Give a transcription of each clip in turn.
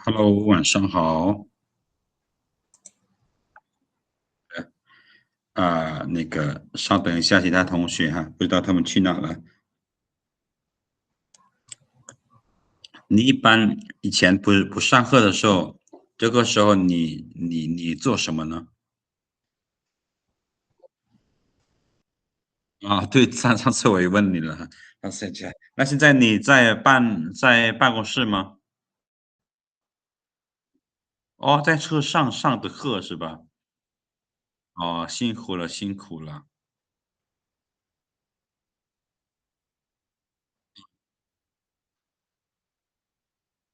Hello，晚上好。呃，啊，那个，稍等一下，其他同学哈，不知道他们去哪了。你一般以前不，不上课的时候，这个时候你，你，你做什么呢？啊，对，上，上次我也问你了，那现在，那现在你在办，在办公室吗？哦，在车上上的课是吧？哦，辛苦了，辛苦了。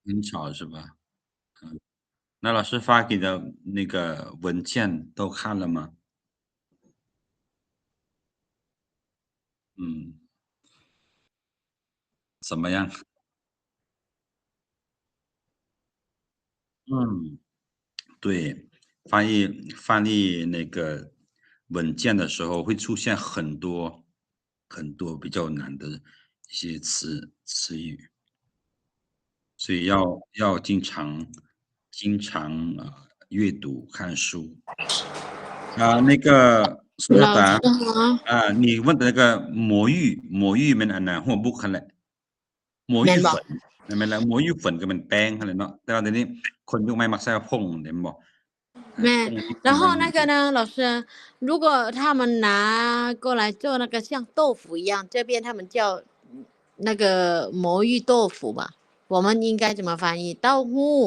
很吵是吧？嗯，那老师发给的那个文件都看了吗？嗯，怎么样？嗯，对，翻译，翻译那个文件的时候会出现很多，很多比较难的一些词，词语，所以要，要经常，经常，呃，阅读、看书。啊，那个苏老师，老师好。啊，你问的那个魔芋，魔芋 แມ່ນອັນນ່າ ຫົວບຸກຫັ້ນແຫຼະ. ໝໍຢູ່ຝິນ ແມ່ນບໍ່? ແມ່ນແລ້ວ ໝໍຢູ່ຝິນກໍແມ່ນແປ້ງຫັ້ນແຫຼະເນາະ ແຕ່ວ່າດຽວນີ້ຄົນຍຸກໃໝ່ມັກໃຊ້ວ່າຜົງເດ້ ແມ່ນບໍ່? ແມ່ນ 然后那个呢，老师，如果他们拿过来做那个像豆腐一样，这边他们叫那个魔芋豆腐吧，我们应该怎么翻译？เต้าหู้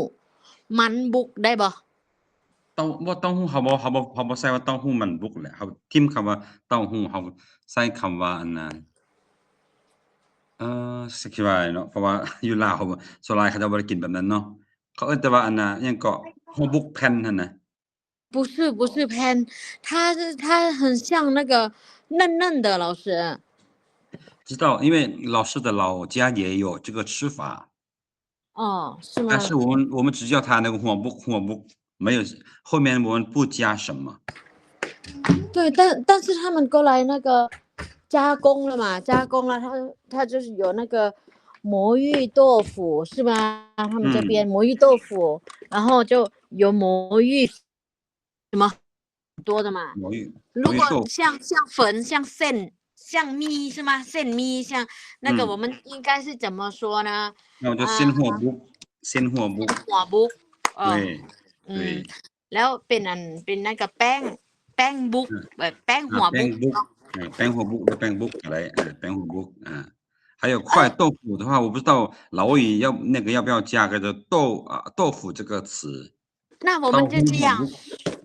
มันบุกได้บ่? ເຕົ້າ ບໍ່ ເຕົ້າຫູ້ ເຮົາບໍ່ ເຮົາບໍ່ ເຮົາບໍ່ໃຊ້ວ່າເຕົ້າຫູ້ມັນບຸກແຫຼະ ເຮົາຖິ້ມຄຳວ່າເຕົ້າຫູ້ ເຮົາໃຊ້ຄຳວ່າອັນນ່າ ເອີ ຊິຄິດວ່າເນາະ ເພາະວ່າຢູ່ລາວສ່ວນຫຼາຍເຂົາເຈົ້າບໍ່ໄດ້ກິນແບບນັ້ນເນາະ ເຂົາເອີ້ນແຕ່ວ່າອັນນ່າ ຫຍັງເກາະ ຫົວບຸກແຜ່ນຫັ້ນນະ. 不是，不是แผ่น，它是，它很像那个嫩嫩的，老师。知道，因为老师的老家也有这个吃法。 哦，是吗？但是我们，我们只叫它那个 ຫົວບຸກ ຫົວບຸກ 没有，后面我们不加什么。对，但，但是他们过来那个加工了嘛，加工了，它，它就是有那个魔芋豆腐，是吗？他们这边魔芋豆腐，然后就有魔芋 什么多的嘛。魔芋，如果像，魔芋豆腐。像粉，像เສັ້ນ 像米是吗？เສັ້ນໝີ່ 像那个，嗯。我们应该是怎么说呢？那我就 เอ่อ เສັ້ນຫົວບຸກ ເສັ້ນຫົວບຸກ ເສັ້ນຫົວບຸກ เอ่อ 对，嗯。对。แล้วเป็นอัน เป็นนั่นก็แป้ง แป้งบุก อืม แบบแป้งหัวบุก อ่า แป้งบุก เนาะ เออ แป้งหัวบุก หรือแป้งบุกก็ได้ เออ แป้งหัวบุก อ่า 还有块豆腐的话 เออ 我不知道老挝语要 那个要不要加个豆 啊 豆腐这个词。 那我们就这样，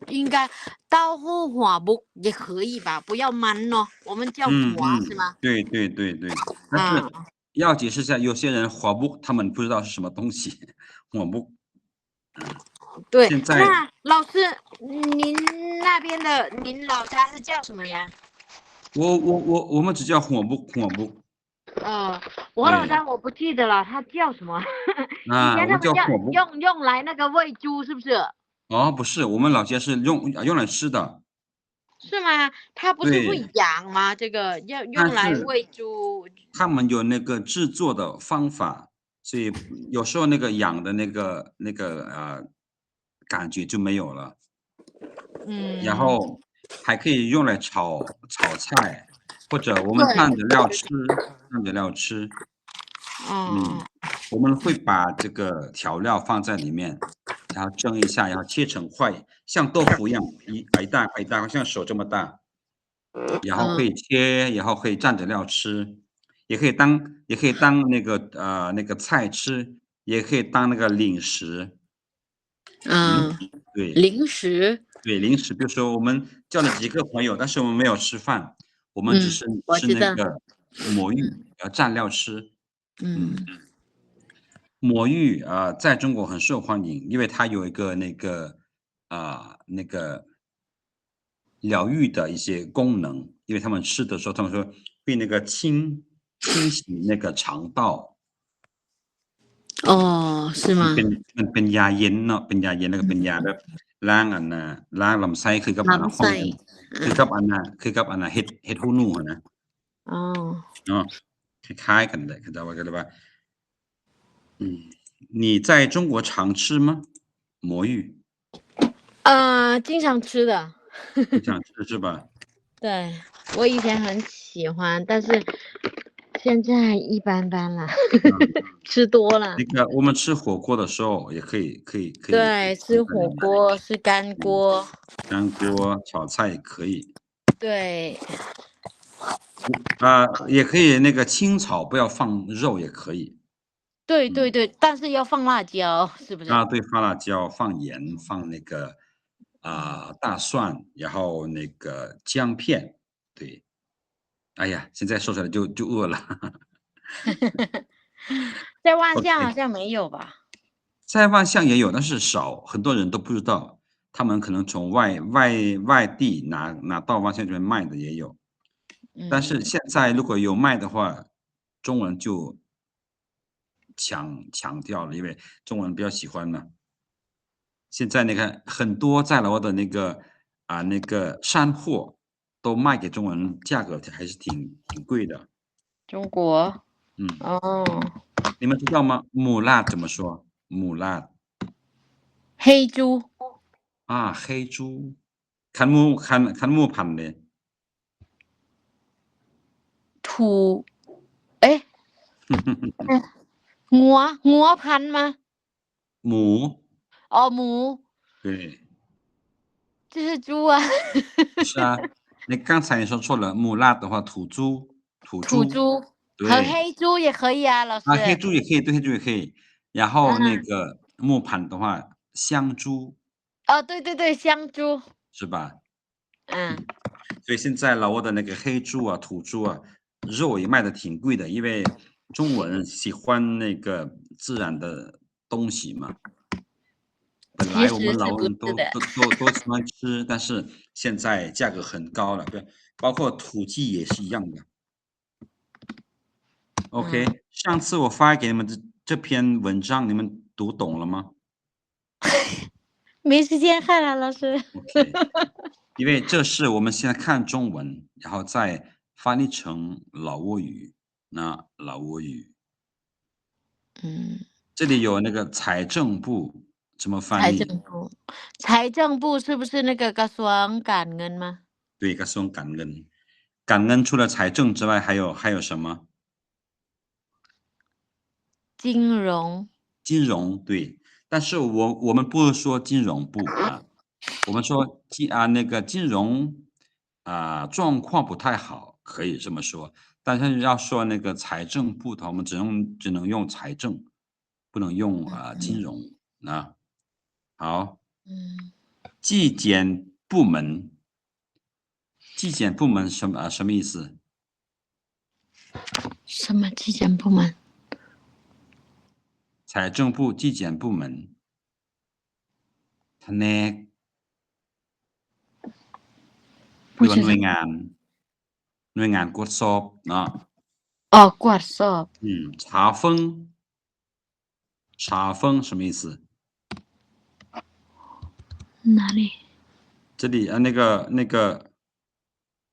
应该 เต้າຫູ້ຫົວບຸກ เต้าหู้หัวบุก 也可以吧？不要มันเนาะ 我们叫 อืม หัว อืม 是吗？对，对，对，对。但是要解释一下，啊。有些人 ຫົວບຸກ 他们不知道是什么东西。หัວបុກ 对，现在 那老师，您那边的，您老家是叫什么呀？我，我，我，我们只叫 ຫົວບຸກ ຫົວບຸກ。 呃，我老家我不记得了，对。它叫什么？啊，以前他们叫 我们叫 หัวบุก 用，用来那个喂猪，是不是？哦，不是，我们老家是用，用来吃的。是吗？它不是会养吗？对。这个要用来喂猪。但是他们有那个制作的方法，所以有时候那个养的那个，那个，呃， 感觉就没有了。嗯。然后还可以用来炒，炒菜，或者我们 对。 蘸着料吃，蘸着料吃。哦。嗯，我们会把这个调料放在里面，然后蒸一下，然后切成块，像豆腐一样，一，一大块一大块，像手这么大。然后可以切，嗯。然后可以蘸着料吃，也可以当，也可以当那个，呃，那个菜吃，也可以当那个零食。 啊，零食，对。零食？对，零食，比如说我们叫了几个朋友，但是我们没有吃饭，我们只是吃那个魔芋，嗯，我知道。嗯。要蘸料吃。嗯。嗯。魔芋，呃，在中国很受欢迎，因为它有一个那个，啊，那个 疗愈的一些功能，因为他们吃的时候，他们说会那个清，清洗那个肠道。哦，是吗？ ມັນເປັນ ມັນເປັນຢາເຢັນເນາະ ເປັນຢາເຢັນ ແລ້ວກໍເປັນຢາແບບ ອືມ ລ້າງອັນນ່າ ລ້າງລຳໄສ້ ຄືກັບອັນນ່າ ລຳໄສ້ ຫ້ອງ ອ່າ ຄືກັບອັນນ່າ ຄືກັບອັນນ່າ ເຫັດ ເຫັດຫູໜູຫັ້ນນະ ອໍ ເນາະ ຄ້າຍໆກັນແຫຼະ ເຂົາເຈົ້າວ່າ ກໍເລີຍວ່າ ອືມ你在中国常吃吗？魔芋。呃，经常吃的。经常吃是吧？对，我以前很喜欢，但是现在一般般啦，吃多了。那个我们吃火锅的时候也可以，可以，可以。对，吃火锅，吃干锅。干锅炒菜也可以。对。啊，也可以那个清炒，不要放肉也可以。对对对，但是要放辣椒，是不是？啊，对，放辣椒，放盐，放那个，啊，大蒜，然后那个姜片，对。哎呀，现在说出来就，就饿了。在万象好像没有吧？在万象也有，但是少，很多人都不知道，他们可能从外，外，外地拿，拿到万象这边卖的也有。但是现在如果有卖的话，中文就强，强调了，因为中文比较喜欢嘛。现在你看，很多在老挝的那个，啊，那个山货都卖给中文，价格还是挺，挺贵的。中国？嗯。哦。你们知道吗？หมูลาด怎么说？หมูลาด。黑猪。啊，黑猪。 ຄັນໝູ ຄັນ ຄັນໝູພັນເດ? ຖູ ເອະ ງົວ ງົວພັນມາ ໝູ ອໍ ໝູ 对。就是猪啊。不是啊，你刚才你说错了，หมูลาด的话，土猪，土猪。土猪。对。和黑猪也可以啊，老师。啊，黑猪也可以，对，黑猪也可以。然后那个หມູພັນ的话，香猪。 哦，对对对，香猪。是吧？嗯。所以现在老挝的那个黑猪啊、土猪啊，肉也卖得挺贵的，因为中国人喜欢那个自然的东西嘛。本来我们老挝人都，其实是不是的。都，都，都喜欢吃，但是现在价格很高了，对，包括土鸡也是一样的。OK，嗯。上次我发给你们这，这篇文章，你们读懂了吗？没时间看了，老师。OK，因为这是我们现在看中文，然后再翻译成老挝语，那老挝语。嗯。这里有那个财政部，怎么翻译？财政部，财政部是不是那个กະຊວງການເງິນມາ? 对，กະຊວງການເງິນ。กານເງິນ 除了财政之外，还有，还有什么？金融。金融，对。但是我，我们不是说金融部啊，我们说金，啊，那个金融，啊，状况不太好，可以这么说。但是要说那个财政部的话，我们只能，只能用财政，不能用，啊，嗯。金融啊。好。嗯。纪检部门，纪检部门什么，啊，什么意思？什么纪检部门？财政部纪检部门。 ພະແນກ ຫຼືວ່າໜ່ວຍງານ ໜ່ວຍງານກວດສອບເນາະ. ອໍ ກວດສອບ. ອືມ 查封 查封什么意思? 哪里？这里，啊，那个，那个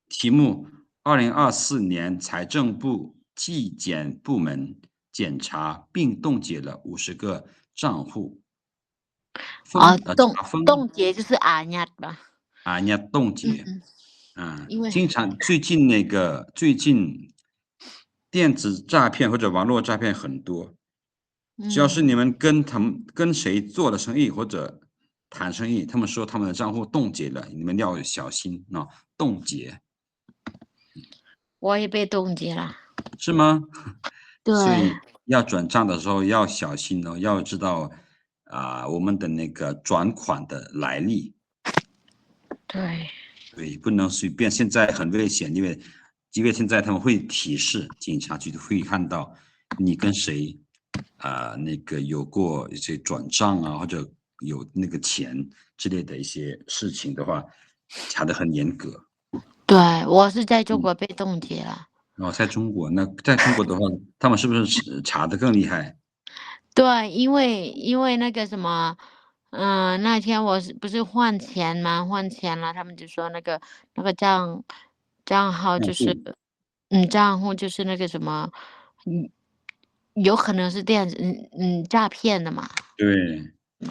题目，二零二四年财政部纪检部门检查并冻结了五十个账户。封，哦，呃，冻，查封。冻结就是อายัດ吧。อายัດ 冻结。嗯，啊，因为经常，最近那个，最近电子诈骗或者网络诈骗很多。 只要是你们跟他们，跟谁做的生意或者谈生意，他们说他们的账户冻结了，你们要小心啊，冻结。我也被冻结了。是吗？对。所以要转账的时候要小心哦，要知道，啊，我们的那个转款的来历。对。对，不能随便，现在很危险，因为 因为现在他们会提示，警察局会看到你跟谁，啊，那个有过一些转账啊，或者有那个钱之类的一些事情的话，查得很严格。对，我是在中国被冻结了。哦，在中国，那在中国的话，他们是不是查得更厉害？ 对，因为，因为那个什么，嗯，那天我是，不是换钱吗？换钱了，他们就说那个，那个账，账号就是，账户。嗯，账户就是那个什么，嗯，有可能是电子，嗯，嗯，诈骗的嘛。对。嗯，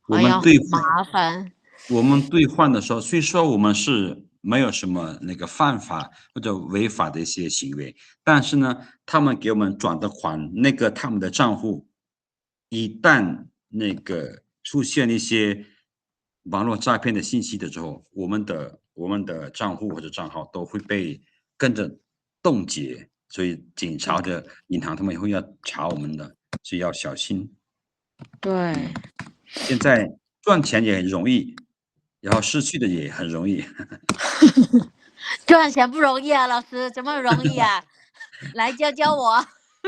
我们对话，哎呀，麻烦。我们对话的时候，虽说我们是没有什么那个犯法或者违法的一些行为，但是呢，他们给我们转的款，那个他们的账户，一旦那个出现一些网络诈骗的信息的时候，我们的，我们的账户或者账号都会被跟着冻结，所以警察或者银行他们也会要查我们的，所以要小心。对。嗯。现在赚钱也很容易，然后失去的也很容易。赚钱不容易啊，老师，怎么容易啊？来教教我。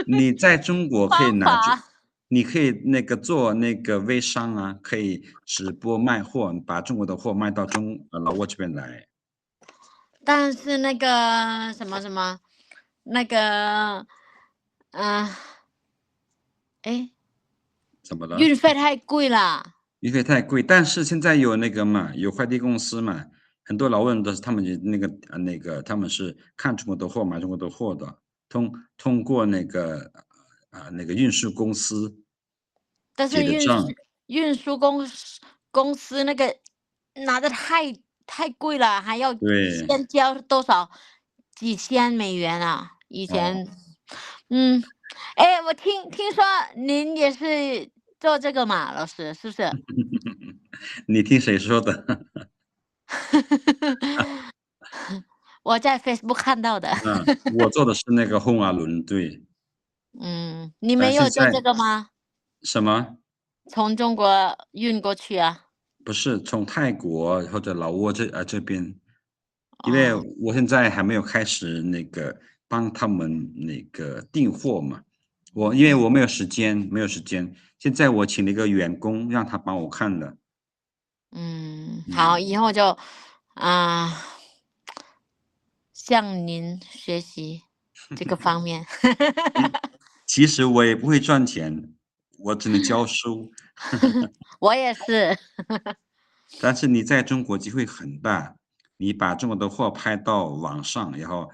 你在中国可以拿着，方法。你可以那个做那个微商啊，可以直播卖货，把中国的货卖到中，呃，老挝这边来。但是那个什么什么，那个，呃，诶，怎么了？运费太贵了。运费太贵，但是现在有那个嘛，有快递公司嘛，很多老挝人都是他们就那个，呃，那个，他们是看中国的货，买中国的货的，通，通过那个，呃，那个运输公司但是运输，结的账。运输公司，公司那个拿得太，太贵了，还要对。先交多少？几千美元啊，以前。哦。嗯，诶，我听，听说您也是做这个嘛，老师，是不是？你听谁说的？我在Facebook看到的。嗯，我做的是那个红阿伦，对。嗯，你们有做这个吗？但是在，什么？从中国运过去啊？不是，从泰国或者老挝这，呃，这边，因为哦。我现在还没有开始那个帮他们那个订货嘛。我，因为我没有时间，嗯。没有时间。现在我请了一个员工，让他帮我看的。嗯，嗯。好，以后就，啊，向您学习这个方面。其，其实我也不会赚钱，我只能教书。我也是。但是你在中国机会很大，你把中国的货拍到网上，然后，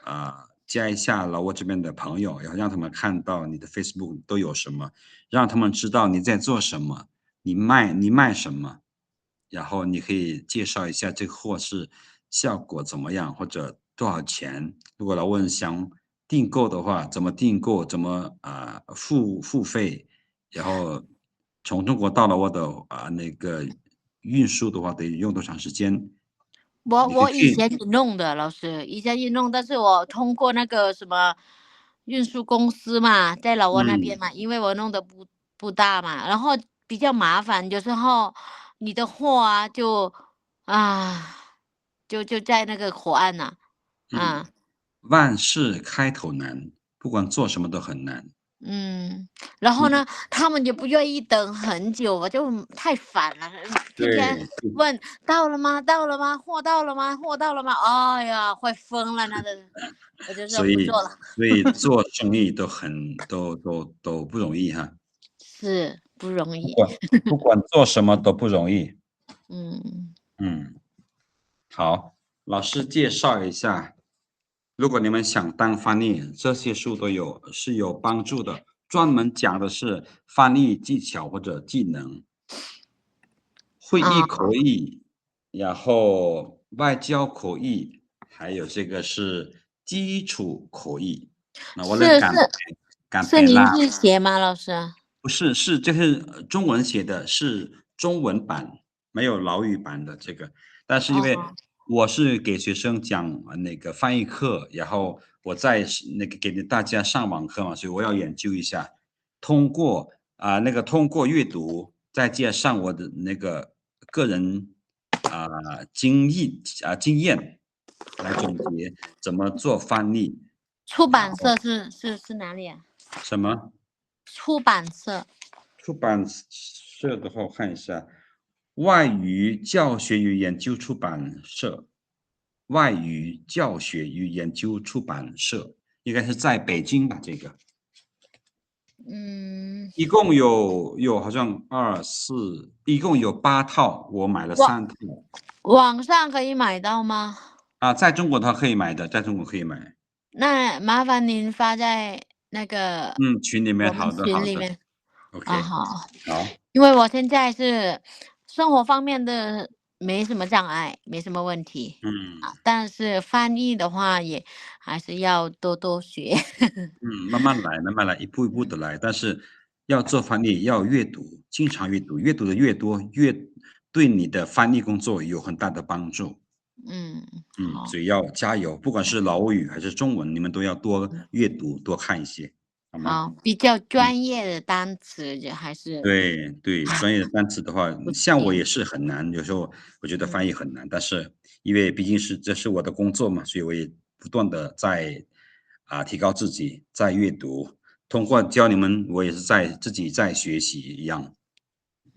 呃，加一下老挝这边的朋友，然后让他们看到你的Facebook都有什么，让他们知道你在做什么，你卖，你卖什么，然后你可以介绍一下这个货是效果怎么样，或者多少钱。如果老挝人想订购的话，怎么订购，怎么，呃，付，付费，然后从中国到老挝的，啊，那个运输的话，得用多长时间？我，你可以去我以前也弄的，老师，以前也弄，但是我通过那个什么运输公司嘛，在老挝那边嘛，嗯。因为我弄得不，不大嘛，然后比较麻烦，有时候你的货啊，就，啊，就，就在那个口岸啊，嗯。啊。万事开头难，不管做什么都很难。 嗯，然后呢，嗯。他们也不愿意等很久，我就太烦了，天天对，对。问：“到了吗？到了吗？货到了吗？货到了吗？”哎呀，快疯了，那个，我就说不做了。所以，所以做生意都很，都，都，都不容易哈。是，不容易。不管，不管做什么都不容易。嗯。嗯，好，老师介绍一下 如果你们想当翻译，这些书都有，是有帮助的，专门讲的是翻译技巧或者技能。会议口译，啊。然后外交口译，还有这个是基础口译。那我来讲，是，是，讲白啦。是您自己写吗，老师？不是，是，这是中文写的，是中文版。 没有老语版的这个。但是因为哦。我是给学生讲，呃，那个翻译课，然后我再是，那个给大家上网课嘛，所以我要研究一下。通过，啊，那个通过阅读，再加上我的那个个人，啊，经历，啊，经验来总结怎么做翻译。出版社是，然后是，是哪里啊？什么？ 出版社。出版社的话，我看一下，外语教学与研究出版社，外语教学与研究出版社，应该是在北京吧，这个。嗯。一共有，有好像二，四，一共有八套，我买了三套。网，网上可以买到吗？啊，在中国它可以买的，在中国可以买。那麻烦您发在那个嗯，群里面，我们好的，好的群里面，OK，啊，好，好，因为我现在是生活方面的没什么障碍，没什么问题嗯啊，但是翻译的话也还是要多多学。嗯，慢慢来，慢慢来，一步一步的来，但是要做翻译，要阅读，经常阅读，阅读的越多，越对你的翻译工作有很大的帮助。嗯，嗯，好，所以要加油，不管是老语还是中文，你们都要多阅读，多看一些，好吗？好，比较专业的单词就还是对对，专业的单词的话，不像我行。也是很难，有时候我觉得翻嗯译很难，但是因为毕竟是这是我的工作嘛，所以我也不断的在啊提高自己，在阅读。通过教你们，我也是在自己在学习一样。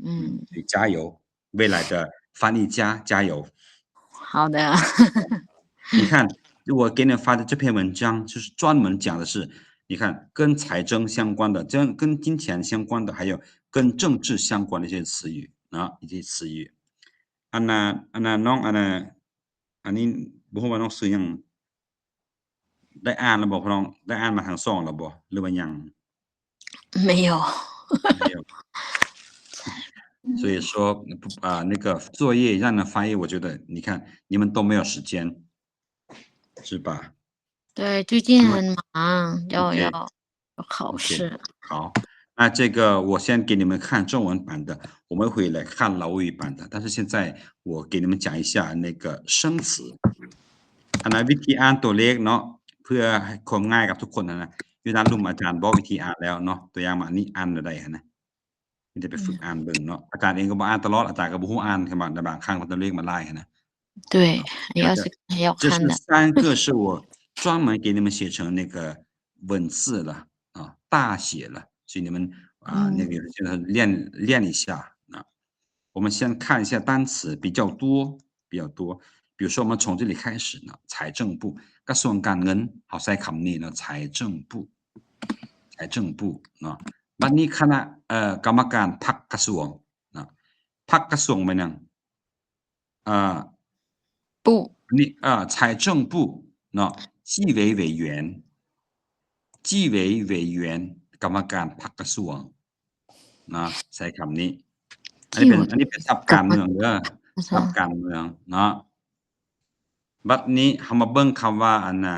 嗯，所以加油，未来的翻译家加油。好的。你看，我给你发的这篇文章就是专门讲的是，你看跟财政相关的，跟跟金钱相关的，还有跟政治相关的一些词语啊，一些词语。อันน่ะ อันน่ะ น้อง อันน่ะ อันนี้ บ่ฮู้ວ່ານ້ອງຊື່ຫຍັງ ໄດ້ອ່ານແລ້ວບໍ່ ນ້ອງ ໄດ້ອ່ານມາທັງສອງແລ້ວບໍ່ ຫຼືວ່າຍັງ? 没有。没有。所以说，啊，那个作业让人翻译，我觉得，你看，你们都没有时间，是吧？对，最近很忙，要，OK，要考 OK，试。好，那这个我先给你们看中文版的，我们会来看老语版的。但是现在我给你们讲一下那个生词。 ອັນນັ້ນວິທີອ່ານຕົວເລກເນາະ ເພື່ອໃຫ້ຄວາມງ່າຍກັບທຸກຄົນຫັ້ນນະ ຢູ່ດ້ານລຸ່ມອາຈານບອກວິທີອ່ານແລ້ວເນາະ ຕົວຢ່າງມາ ອັນນີ້ອ່ານແນວໃດຫັ້ນນະ ມີແຕ່ໄປຝຶກ อืม ອ່ານເບິ່ງເນາະ ອາຈານເອງກໍບໍ່ອ່ານຕະຫຼອດ ອາຈານກໍບໍ່ຮູ້ອ່ານ ແຕ່ບາງຄັ້ງຕົວເລກມັນຫຼາຍຫັ້ນນະ 对，还要是还要这是看的。三个是我专门给你们写成那个文字了啊，大写了，所以你们啊，嗯那个就是练练一下啊。我们先看一下单词，比较多，比较多。比如说，我们从这里开始呢，财政部 ກະຊວງການເງິນ ເຮົາໃຊ້ຄຳນີ້ເນາະ 财政部 财政部ເນາະ ບັດນີ້ຄະນະ ເອີ ກຳມະການພັກກະຊວງເນາະ ພັກກະຊວງແມ່ນຫຍັງ? ອ່າ 部 ນີ້ ອ່າ 财政部ເນາະ 纪委委员 纪委委员 ກຳມະການພັກກະຊວງເນາະ ໃຊ້ຄຳນີ້ ອັນນີ້ເປັນ 纪委 ອັນນີ້ເປັນສັບການເມືອງເດີ 啊 ສັບການເມືອງເນາະ ບັດນີ້ເຮົາມາເບິ່ງຄຳວ່າ ອັນນ່າ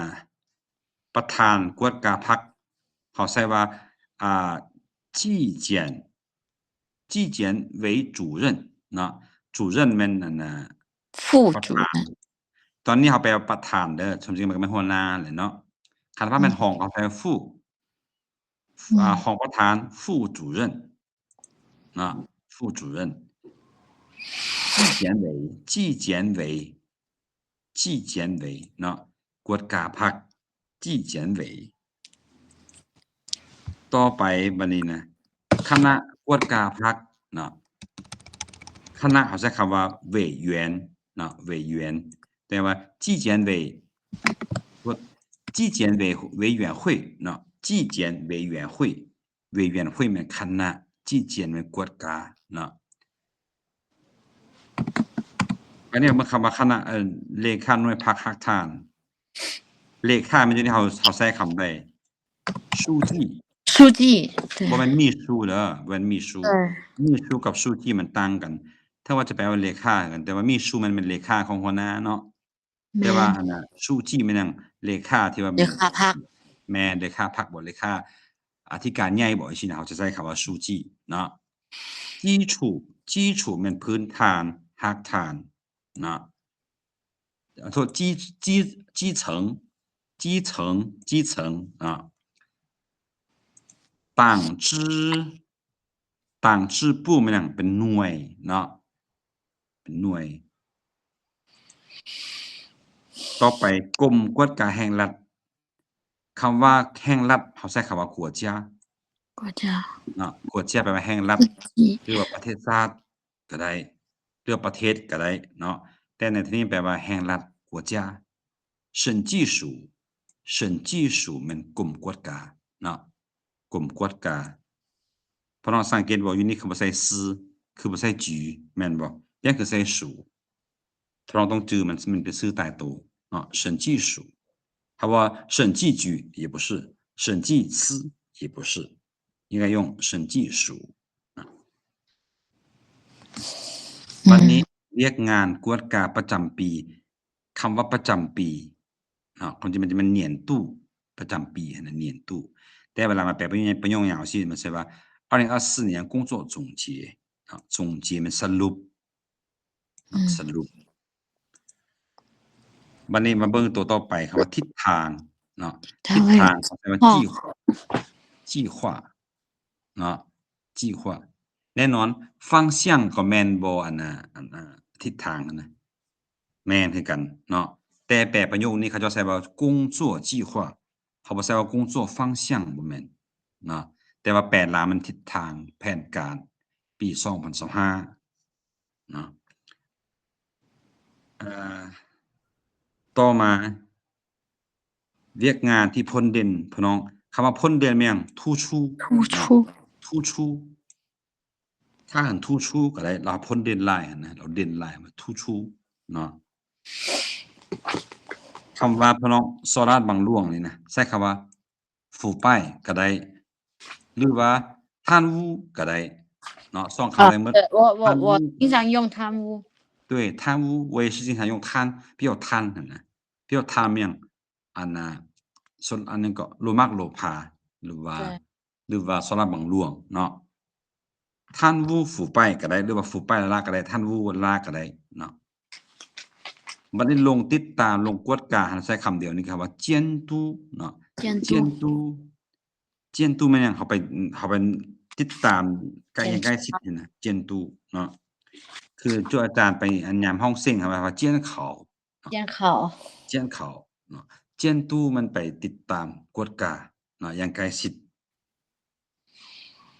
ປະທານກວດກາພັກ ເຮົາໃຊ້ວ່າ ອ່າ 纪检 纪检委主任ເນາະ 主任ແມ່ນອັນນ່າ 副 ປະ 主 ທານ 任。 ຕອນນີ້ເຮົາແປວ່າປະທານເດີ ຄວາມຈິງມັນກໍແມ່ນຫົວໜ້າແຫຼະເນາະ ຄັນວ່າແມ່ນ อืม ຮອງເຮົາໃຊ້ 副 อืม ອ່າ ຮອງປະທານ 副主任 ເນາະ 副主任 纪检委 纪检委 纪检委 ເນາະ ກວດກາພັກ 纪检委 ຕໍ່ໄປບັດນີ້ນະ ຄະນະກວດກາພັກເນາະ ຄະນະເຮົາໃຊ້ຄຳວ່າ 委员 ເນາະ 委员 ແຕ່ວ່າ 纪检委 纪检委 委员会 ເນາະ 纪检委员会 委员会 ແມ່ນຄະນະ 纪检 ແມ່ນກວດກາເນາະ ອັນນີ້ມັນຄຳວ່າຄະນະ ເອີ ເລຂາໜ່ວຍພັກຮາກຖານ ເລຂາແມ່ນຢູ່ໃນ ເຮົາ ເຮົາໃຊ້ຄຳໃດ? 书记 书记 对 ບໍ່ແມ່ນ 秘书 ເດີ ບໍ່ແມ່ນ 秘书 对 秘书 ກັບ 书记 ມັນຕ່າງກັນ ຖ້າວ່າຈະແປວ່າເລຂາກັນ ແຕ່ວ່າ 秘书 ມັນແມ່ນເລຂາຂອງຫົວໜ້າເນາະ ແຕ່ວ່າ แม่น ອັນນ່າ 书记 ແມ່ນຫຍັງ? ເລຂາທີ່ວ່າ เลขาพรรค ແມ່ນເລຂາພັກບໍ ເລຂາອະທິການໃຫຍ່ບໍ ຈັ່ງຊີ້ນະ ເຮົາຈະໃຊ້ຄຳວ່າ 书记 ເນາະ 基础 基础 ແມ່ນພື້ນຖານ ຮາກຖານເນາະ ໂທດ 基 基 基层 基层 基层 ເນາະ 党支 党支部 ແມ່ນຫຍັງ? ເປັນໜ່ວຍເນາະ ເປັນໜ່ວຍ ຕໍ່ໄປ ກົມກວດກາແຫ່ງລັດ ຄຳວ່າແຫ່ງລັດ ເຮົາໃຊ້ຄຳວ່າ 国家 国家 ເນາະ 国家 ແປວ່າແຫ່ງລັດ 政府 ຫຼືວ່າປະເທດຊາດກໍໄດ້ ຫຼືວ່າປະເທດກໍໄດ້ເນາະ ແຕ່ໃນທີ່ນີ້ແປວ່າແຫ່ງລັດ 国家 审计署 审计署 ແມ່ນກົມກວດກາເນາະ ກົມກວດກາ ພວກນ້ອງສັງເກດບໍ່ ຢູ່ນີ້ຄືບໍ່ໃສ່ 司 ຄືບໍ່ໃສ່ 局 ແມ່ນບໍ່? ແຕ່ຄືໃສ່ 署 ພວກນ້ອງຕ້ອງຈື່ ມັນ ມັນເປັນຊື່ຕາຍໂຕເນາະ 审计署 ຖ້າວ່າ 审计局 也不是审计司也不是，应该用审计署。 ບັດນີ້ວຽກງານກວດກາປະຈຳປີ ຄຳວ່າປະຈຳປີເນາະ ຄວາມຈິງມັນຈະແມ່ນ 年度 ປະຈຳປີຫັ້ນນະ 年度 ແຕ່ເວລາມາແປປະໂຫຍກ ປະໂຫຍກຍາວຊີ້ ມັນໃຊ້ວ່າ 二零二四年工作总结 ເນາະ 总结 ແມ່ນສະຫຼຸບ ສະຫຼຸບ. ບັດນີ້ມາເບິ່ງຕົວຕໍ່ໄປ ຄຳວ່າທິດທາງເນາະ ທິດທາງ ແປວ່າ 计划 计划 ເນາະ 计划 ແນ່ນອນ 方向 ກໍແມ່ນບໍ່ ອັນນ່າ ອັນນ່າ ທິດທາງຫັ້ນນະ ແມ່ນຄືກັນເນາະ ແຕ່ແປປະໂຫຍກນີ້ເຂົາເຈົ້າໃຊ້ວ່າ 工作计划 ເຂົາບໍ່ໃຊ້ວ່າ 工作方向 ບໍ່ແມ່ນເນາະ ແຕ່ວ່າແປລາວມັນທິດທາງ ແຜນການ ປີສອງພັນຊາວຫ້າເນາະ. ເອີ ຕໍ່ມາ ວຽກງານທີ່ພົ້ນເດັ່ນ ພີ່ນ້ອງ ຄຳວ່າພົ້ນເດັ່ນແມ່ນຫຍັງ? 突出 突出 ເນາະ 突出 ຖ້າຫັນ 突出 ກໍໄດ້ ລາວພົ້ນເດັ່ນຫຼາຍຫັ້ນນະ ລາວເດັ່ນຫຼາຍ ວ່າ 突出 ເນາະ. ຄຳວ່າ ພີ່ນ້ອງ ສະຫຼາດບັງຫຼວງນີ້ນະ ໃຊ້ຄຳວ່າ 腐败 ກໍໄດ້ ຫຼືວ່າ 贪污 ກໍໄດ້ເນາະ ສອງຄຳໄດ້ໝົດ. 我我我经常用贪污。对，贪污 我也是经常用贪 ປຽວທ່ານຫັ້ນນະ ປຽວທ່ານແມ່ນຫຍັງ? ອັນນ່າ ສ່ວນອັນໜຶ່ງກໍໂລະມັກໂລພາ ຫຼືວ່າ ຫຼືວ່າສະຫຼາດບັງຫຼວງເນາະ. 贪污腐败 ກໍໄດ້ ຫຼືວ່າ 腐败ล้าก็ได้ 贪污ล้า ກໍໄດ້ເນາະ. ບັດນີ້ລົງຕິດຕາມ ລົງກວດກາ ໃຊ້ຄຳດຽວນີ້ ຄຳວ່າ 监督 ເນາະ 监督 监督 ແມ່ນຫຍັງ? ເຮົາໄປ ເຮົາໄປຕິດຕາມໃກ້ ໃກ້ຊິດຫັ້ນນະ 监督 ເນາະ ຄືຈຸອາຈານໄປ ອັນຍາມຮ້ອງເສັງ ເຮົາວ່າ 监考 监考 监考 ເນາະ 监督 ມັນໄປຕິດຕາມກວດກາເນາະ ຢ່າງໃກ້ຊິດ.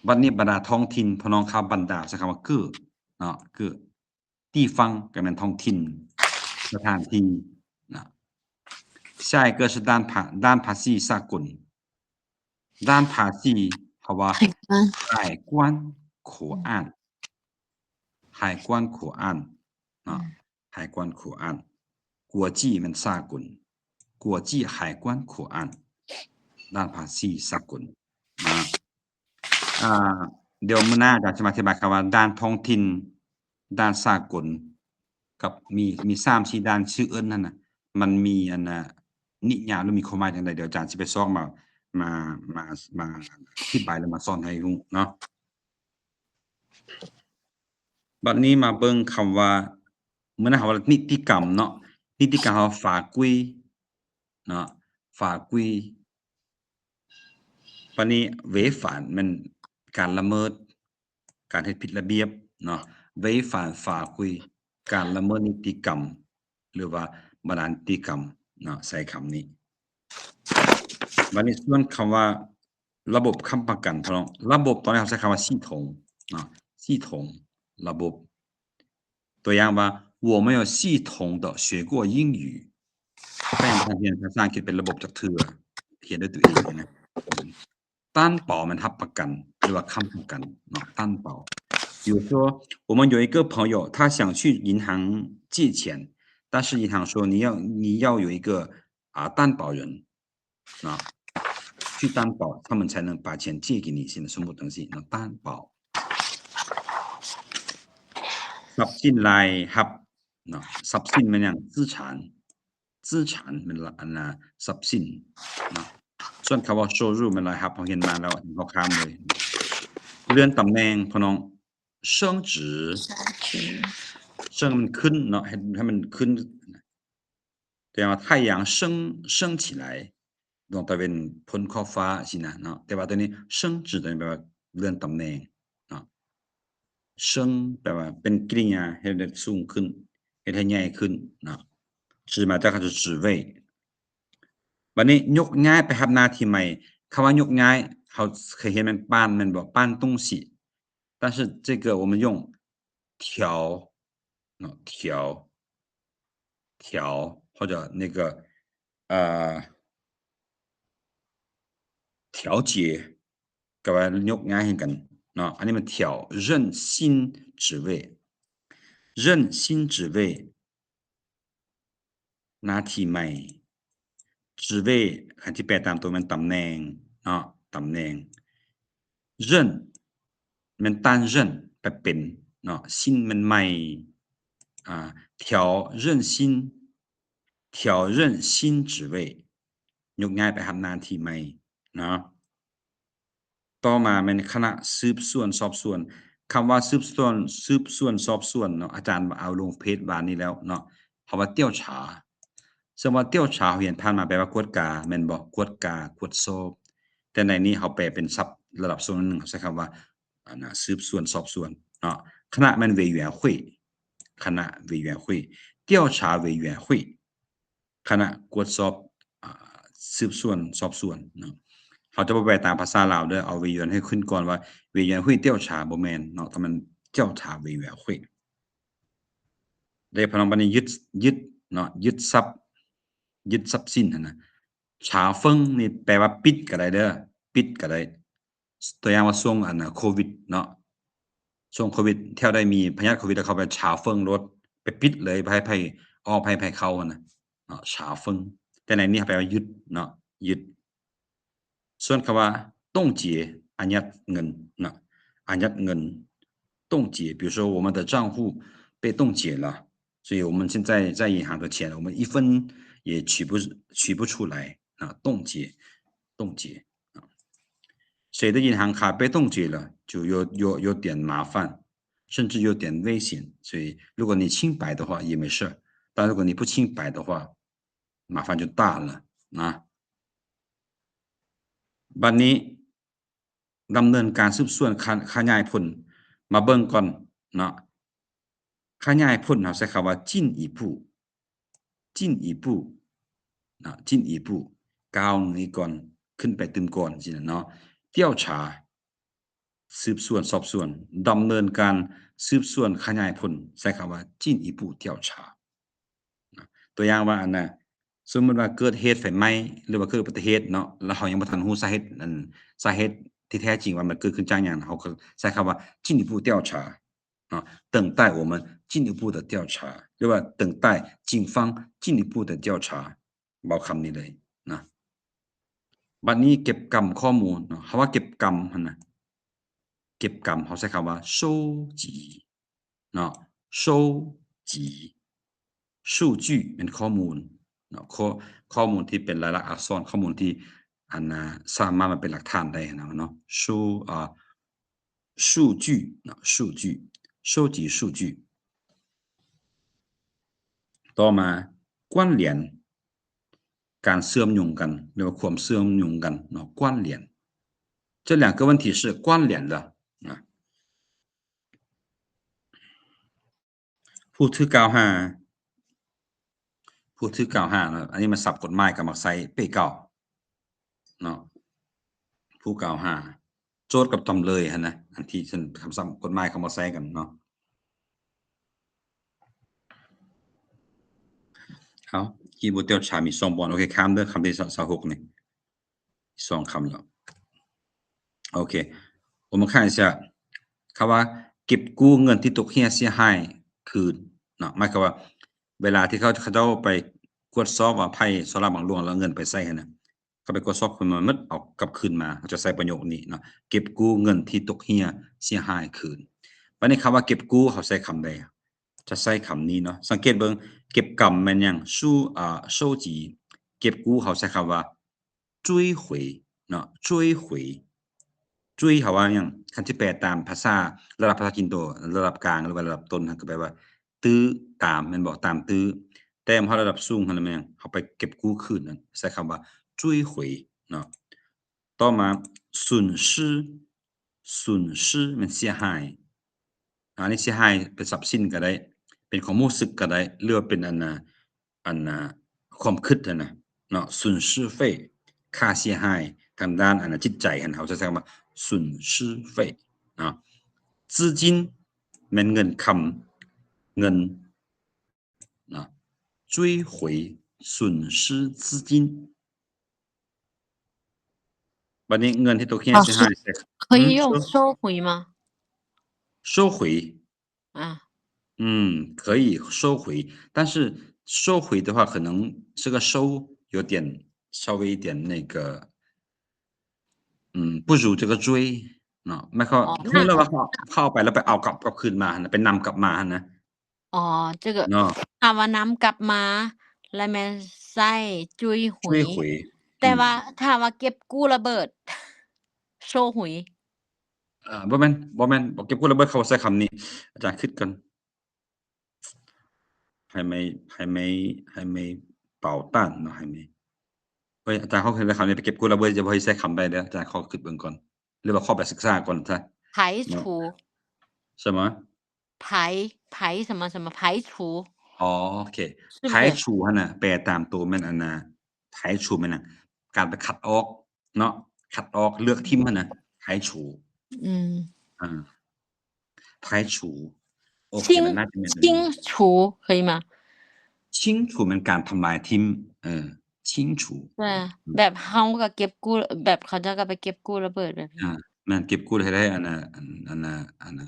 ບັດນີ້ບັນດາທ້ອງຖິ່ນ ພີ່ນ້ອງຄາວບັນດາ ໃຊ້ຄຳວ່າ 个 ເນາະ 个 地方 ກໍແມ່ນທ້ອງຖິ່ນ ສະຖານທີ່ນະ. 下一个是ด้านภา ด้านภาษีสากล ດ້ານພາສີ ເຮົາວ່າ 海关 海关口岸 海关口岸 ເນາະ 海关口岸 国际 ແມ່ນສາກົນ 国际海关口岸 ດ້ານພາສີສາກົນນະ. ອ່າ ດຽວມື້ໜ້າອາຈານຈະມາອະທິບາຍຄຳວ່າ ດ້ານທ້ອງຖິ່ນ ດ້ານສາກົນ ກັບມີ ມີສາມສີ່ດ້ານ ຊື່ເອີ້ນຫັ້ນນະ ມັນມີອັນນ່າ ນິຍາມ ຫຼື ມີຄວາມໝາຍຈັ່ງໃດ ດຽວອາຈານຊິໄປຊອກມາ ມາ ມາ ມາອະທິບາຍ ຫຼື ມາສອນໃຫ້ຮູ້ເນາະ. ບັດນີ້ມາເບິ່ງຄຳວ່າ ມື້ນັ້ນເຮົາວ່ານິຕິກຳເນາະ ນິຕິກຳເຮົາວ່າ 法规 ເນາະ 法规. ບັດນີ້ 违反 ແມ່ນການລະເມີດ ການເຮັດຜິດລະບຽບເນາະ 违反法规 ການລະເມີດນິຕິກຳ ຫຼືວ່າບັນດານິຕິກຳເນາະ ໃຊ້ຄຳນີ້. ບັດນີ້ສ່ວນຄຳວ່າລະບົບຄ້ຳປະກັນ ພີ່ນ້ອງ ລະບົບຕອນນີ້ເຮົາໃຊ້ຄຳວ່າ 系统 ເນາະ 系统 ລະບົບ. ຕົວຢ່າງວ່າ 我没有系统地学过英语 ຂ້ອຍຍັງບໍ່ທັນຮຽນພາສາອັງກິດເປັນລະບົບຈັກເທື່ອ ຮຽນດ້ວຍຕົວເອງນະ. 担保 ແມ່ນຮັບປະກັນ ຫຼືວ່າຄ້ຳປະກັນເນາະ 担保. 比如说我们有一个朋友他想去银行借钱 但是银行说你要你要有一个啊担保人 ເນາະ 去担保 他们才能把钱借给你 ຊີ້ນະ ສົມມຸດຈັ່ງຊີ້ເນາະ 担保. ຊັບສິນລາຍຮັບເນາະ ຊັບສິນແມ່ນຫຍັງ? 资产 资产 ແມ່ນລະ ອັນນ່າ ຊັບສິນເນາະ. ສ່ວນຄຳວ່າ 收入 ແມ່ນລາຍຮັບ ເຮົາຮຽນມາແລ້ວ ເຮົາຂ້າມເລີຍ. ເລື່ອນຕຳແໜ່ງ ພີ່ນ້ອງ 升职 升职 ເຊິ່ງມັນຂຶ້ນເນາະ ໃຫ້ ໃຫ້ມັນຂຶ້ນ ແປວ່າ 太阳升升起来 ດວງຕາເວັນພົ້ນຂອບຟ້າຊີ້ນະເນາະ ແຕ່ວ່າຕົວນີ້ 升职 ຕົວນີ້ແປວ່າເລື່ອນຕຳແໜ່ງເນາະ 升 ແປວ່າເປັນກິລິຍາເຮັດໃຫ້ສູງຂຶ້ນ ເຮັດໃຫ້ໃຫຍ່ຂຶ້ນເນາະ 职 ມາຈາກ 职位. ບັດນີ້ຍົກຍ້າຍໄປຮັບໜ້າທີ່ໃໝ່ ຄຳວ່າຍົກຍ້າຍ ເຮົາເຄີຍຮຽນແມ່ນ 搬 ແມ່ນບໍ່? 搬东西 但是这个我们用调 ເນາະ 调 调 或者那个呃调节 ກໍວ່າຍົກຍ້າຍຄືກັນເນາະ ອັນນີ້ມັນ调 任新职位 任新职位 ໜ້າທີ່ໃໝ່ 职位 ຄັນຊິແປຕາມຕົວແມ່ນຕຳແໜ່ງ ເນາະ ຕຳແໜ່ງ. 任 ແມ່ນ担任 ແປເປັນເນາະ, 新 ແມ່ນໃໝ່ ອ່າ 调任新 调任新职位 ຍົກຍ້າຍໄປຮັບໜ້າທີ່ໃໝ່ເນາະ. ຕໍ່ມາແມ່ນຄະນະສືບສວນສອບສວນ. ຄຳວ່າສືບສວນ ສືບສວນສອບສວນເນາະ ອາຈານເອົາລົງເພຈວານນີ້ແລ້ວເນາະ ເຮົາວ່າ调查. ເຊິ່ງວ່າ调查ເຮົາຮຽນຜ່ານມາແປວ່າກວດກາແມ່ນບໍ່? ກວດກາ ກວດສອບ. ແຕ່ໃນນີ້ເຮົາແປເປັນສັບລະດັບຊົນໜຶ່ງ ເຮົາໃຊ້ຄຳວ່າ ອັນນ່າ ສືບສວນສອບສວນເນາະ. ຄະນະແມ່ນ委员会 ຄະນະ委员会 调查委员会 ຄະນະກວດສອບ ອາ ສືບສວນສອບສວນເນາະ. ເຮົາຈະບໍ່ແປຕາມພາສາລາວເດີ ເອົາ委员会ຂຶ້ນກ່ອນວ່າ委员会调查 ບໍ່ແມ່ນເນາະ ຕ້ອງແມ່ນ调查委员会. ໄດ້ພີ່ນ້ອງ ບັດນີ້ຍຶດ ຍຶດເນາະ ຍຶດຊັບ ຍຶດຊັບສິນຫັ້ນນະ. 查封 ນີ້ແປວ່າປິດກໍໄດ້ເດີ ປິດກໍໄດ້. ຕົວຢ່າງວ່າຊ່ວງອັນນ່າໂຄວິດເນາະ ຊ່ວງໂຄວິດ ແຖວໃດມີພະຍາດໂຄວິດ ແລ້ວເຂົາໄປ查ເຟິ້ງໂລດ ໄປປິດເລີຍ ບໍ່ໃຫ້ໃຜອອກ ບໍ່ໃຫ້ໃຜເຂົ້າຫັ້ນນະເນາະ 查封. ແຕ່ໃນນີ້ເຮົາແປວ່າຍຶດເນາະ ຍຶດ. ສ່ວນຄຳວ່າ冻结 ອາຍັດເງິນເນາະ ອາຍັດເງິນ 冻结 比如说我们的账户被冻结了 所以我们现在在银行的钱，我们一分也取不，取不出来啊，冻结，冻结啊。谁的银行卡被冻结了，就有，有，有点麻烦，甚至有点危险。所以如果你清白的话也没事，但如果你不清白的话，麻烦就大了啊。 ບັດນີ້ ດຳເນີນການສືບສວນ ຂະ ຂະຫຍາຍຜົນ ມາເບິ່ງກ່ອນເນາະ. ຂະຫຍາຍຜົນ ເຮົາໃຊ້ຄຳວ່າ 进一步 进一步 ເນາະ 进一步 ກ້າວໜ້ອຍກ່ອນ ຂຶ້ນໄປຕື່ມກ່ອນ ຈັ່ງຊີ້ນະເນາະ. 调查 ສືບສວນສອບສວນ ດຳເນີນການສືບສວນຂະຫຍາຍຜົນ ໃຊ້ຄຳວ່າ 进一步调查 ນະ. ຕົວຢ່າງວ່າ ອັນນ່າ ສົມມຸດວ່າເກີດເຫດໄຟໄໝ້ ຫຼືວ່າເກີດອຸບັດຕິເຫດເນາະ ແລ້ວເຮົາຍັງບໍ່ທັນຮູ້ສາເຫດ ອັນ ສາເຫດທີ່ແທ້ຈິງວ່າມັນເກີດຂຶ້ນຈາກຫຍັງ ເຮົາກໍໃຊ້ຄຳວ່າ 进一步调查 ເນາະ 等待我们进一步的调查 ຫຼືວ່າ等待警方进一步的调查 ເວົ້າຄຳນີ້ເລີຍນະ. ບັດນີ້ເກັບກຳຂໍ້ມູນເນາະ ເຮົາວ່າເກັບກຳຫັ້ນນະ ເກັບກຳ ເຮົາໃຊ້ຄຳວ່າ 收集 ເນາະ 收集 数据 ແມ່ນຂໍ້ມູນເນາະ ຂໍ້ ຂໍ້ມູນທີ່ເປັນລາຍລັກອັກສອນ ຂໍ້ມູນທີ່ ອັນນ່າ ສາມາດມາເປັນຫຼັກຖານໄດ້ນະເນາະ 数 ອ່າ 数据ເນາະ 数据 收集数据. ຕໍ່ມາ 关联 ການເຊື່ອມໂຍງກັນ ຫຼືວ່າຄວາມເຊື່ອມໂຍງກັນເນາະ 关联 这两个问题是关联的 ນະ. ຜູ້ຖືກກ່າວຫາ ຜູ້ຖືກກ່າວຫາເນາະ ອັນນີ້ມັນສັບກົດໝາຍກໍມັກໃຊ້ 被告 ເນາະ ຜູ້ກ່າວຫາ ໂຈດກັບຈຳເລີຍຫັ້ນນະ ອັນທີ່ເຊິ່ງຄຳສັບກົດໝາຍເຂົາມາໃຊ້ກັນເນາະ. ເອົາ 进一步调查 ມີສອງບ່ອນ ໂອເຄ ຂ້າມເດີ ຄຳທີຊາວຫົກນີ້ ສອງຄຳແລ້ວ ໂອເຄ 我们看一下 ຄຳວ່າເກັບກູ້ເງິນທີ່ຕົກເຮ່ຍເສຍຫາຍຄືນເນາະ ໝາຍຄວາມວ່າ ເວລາທີ່ເຂົາ ເຂົາເຈົ້າໄປກວດສອບວ່າໃຜສໍ້ລາດບັງຫຼວງ ແລ້ວເງິນໄປໃສຫັ້ນນະ ເຂົາໄປກວດສອບຄືນມາໝົດ ເອົາກັບຄືນມາ ເຂົາຈະໃຊ້ປະໂຫຍກນີ້ເນາະ ເກັບກູ້ເງິນທີ່ຕົກເຮ່ຍເສຍຫາຍຄືນ. ບັດນີ້ຄຳວ່າເກັບກູ້ ເຮົາໃຊ້ຄຳໃດ? ຈະໃຊ້ຄຳນີ້ເນາະ ສັງເກດເບິ່ງ ເກັບກຳແມ່ນຫຍັງ? 收 ອ່າ 收集 ເກັບກູ້ ເຮົາໃຊ້ຄຳວ່າ 追回 ເນາະ 追回 追 ເຮົາວ່າຫຍັງ? ຄັນຊິແປຕາມພາສາ ລະດັບພາສາຈີນໂຕ ລະດັບກາງ ຫຼືວ່າລະດັບຕົ້ນ ເຮົາກໍແປວ່າ ตื้ອຕາມ ແມ່ນບໍ່? ຕາມຕື້. ແຕ່ວ່າລະດັບສູງຫັ້ນແມ່ນຫຍັງ? ເຮົາໄປເກັບກູ້ຄືນນັ້ນ ໃຊ້ຄຳວ່າ 追回 ເນາະ. ຕໍ່ມາ 损失 损失 ແມ່ນເສຍຫາຍ ອັນນີ້ເສຍຫາຍເປັນຊັບສິນກໍໄດ້ ເປັນຄວາມຮູ້ສຶກກໍໄດ້ ຫຼືວ່າເປັນອັນນ່າ ອັນນ່າ ຄວາມຄິດຫັ້ນນະເນາະ 损失费 ຄ່າເສຍຫາຍທາງດ້ານອັນນ່າ ຈິດໃຈຫັ້ນ ເຮົາຈະໃຊ້ຄຳວ່າ 损失费 ເນາະ. 资金 ແມ່ນເງິນຄຳ ເງິນ ນະ 追回损失资金 ບັດນີ້ເງິນທີ່ຕົກເຮ່ຍເສຍຫາຍ 可以用收回吗？收回 啊。嗯，可以收回，但是收回的话，可能这个收有点，稍微一点那个， ອືມ 不如这个追 ເນາະ ໝາຍຄວາມວ່າ ອໍ ຮູ້ແລ້ວວ່າເຂົາ ເຂົາເອົາໄປ ແລ້ວໄປເອົາກັບ ກັບຄືນມາຫັ້ນນະ ໄປນຳກັບມາຫັ້ນນະ ອໍ 这个 ເນາະ ຖ້າວ່ານຳກັບມາ ແລ້ວແມ່ນໃຊ້ 追回 追回 ແຕ່ວ່າ ອືມ ຖ້າວ່າເກັບກູ້ລະເບີດ 收回 ເອີ ບໍ່ແມ່ນ ບໍ່ແມ່ນ ເກັບກູ້ລະເບີດ ເຂົາໃຊ້ຄຳນີ້ ອາຈານຄິດກ່ອນ ໄຮໄມ ໄຮໄມ ໄຮໄມເປົາຕ້ານເນາະ ໄຮໄມ ເອີຍ ອາຈານ ເຂົາເຫັນແຕ່ຄຳນີ້ ໄປເກັບກູ້ລະເບີດ ຈະບໍ່ໃຫ້ໃຊ້ຄຳໃດເດີ ອາຈານ ຂໍຄິດເບິ່ງກ່ອນ ຫຼືວ່າຂໍໄປສຶກສາກ່ອນຊະ 排除 ເນາະ ສະມາ 排 排 ສະມາ ສະມາ 排除 ອໍ ໂອເຄ 排除ຫັ້ນນະ ແປຕາມໂຕແມ່ນອັນນ່າ 排除 ແມ່ນຫຍັງ ການໄປຄັດອອກ ເນາະ ຄັດອອກ ເລືອກຖິ້ມຫັ້ນນະ 排除 ອືມ ອ່າ 排除 ໂອເຄ 清 มันน่าจะแม่นตัวนี้ 清除可以吗？清除 ແມ່ນການທຳລາຍຖິ້ມ ເອີ 清除 ແບບເຮົາກໍເກັບກູ້ ແບບເຂົາເຈົ້າກໍໄປເກັບກູ້ລະເບີດແບບ ອ່າ ແມ່ນ ເກັບກູ້ໃຫ້ໄດ້ ອັນນ່າ ອັນ ອັນນ່າ ອັນນ່າ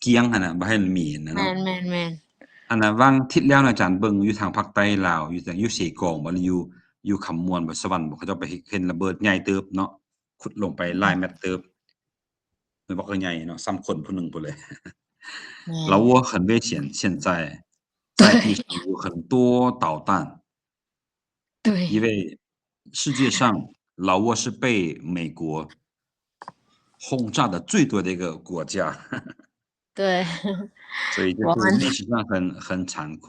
ກ້ຽງຫັ້ນນະ ບໍ່ໃຫ້ມັນມີຫັ້ນນະເນາະ ແມ່ນໆໆ ອັນນ່າ ຫວ່າງທິດແລ້ວນະ ອາຈານເບິ່ງຢູ່ທາງພາກໃຕ້ລາວ ຢູ່ ຢູ່ເຊກອງບໍ ຫຼືຢູ່ ຢູ່ຄຳມ່ວນບໍ ສະຫວັນບໍ ເຂົາເຈົ້າໄປເຫັນລະເບີດໃຫຍ່ເຕີບເນາະ ຂຸດລົງໄປຫຼາຍແມັດເຕີບ ແມ່ນບໍ່ ກໍໃຫຍ່ເນາະ ສ່ຳຄົນຜູ້ໜຶ່ງພຸ້ນເລີຍ แม่น 老挝很危险 现在在地上有很多导弹 对 因为世界上老挝是被美国轰炸的最多的一个国家 对 所以就是历史上很 很残酷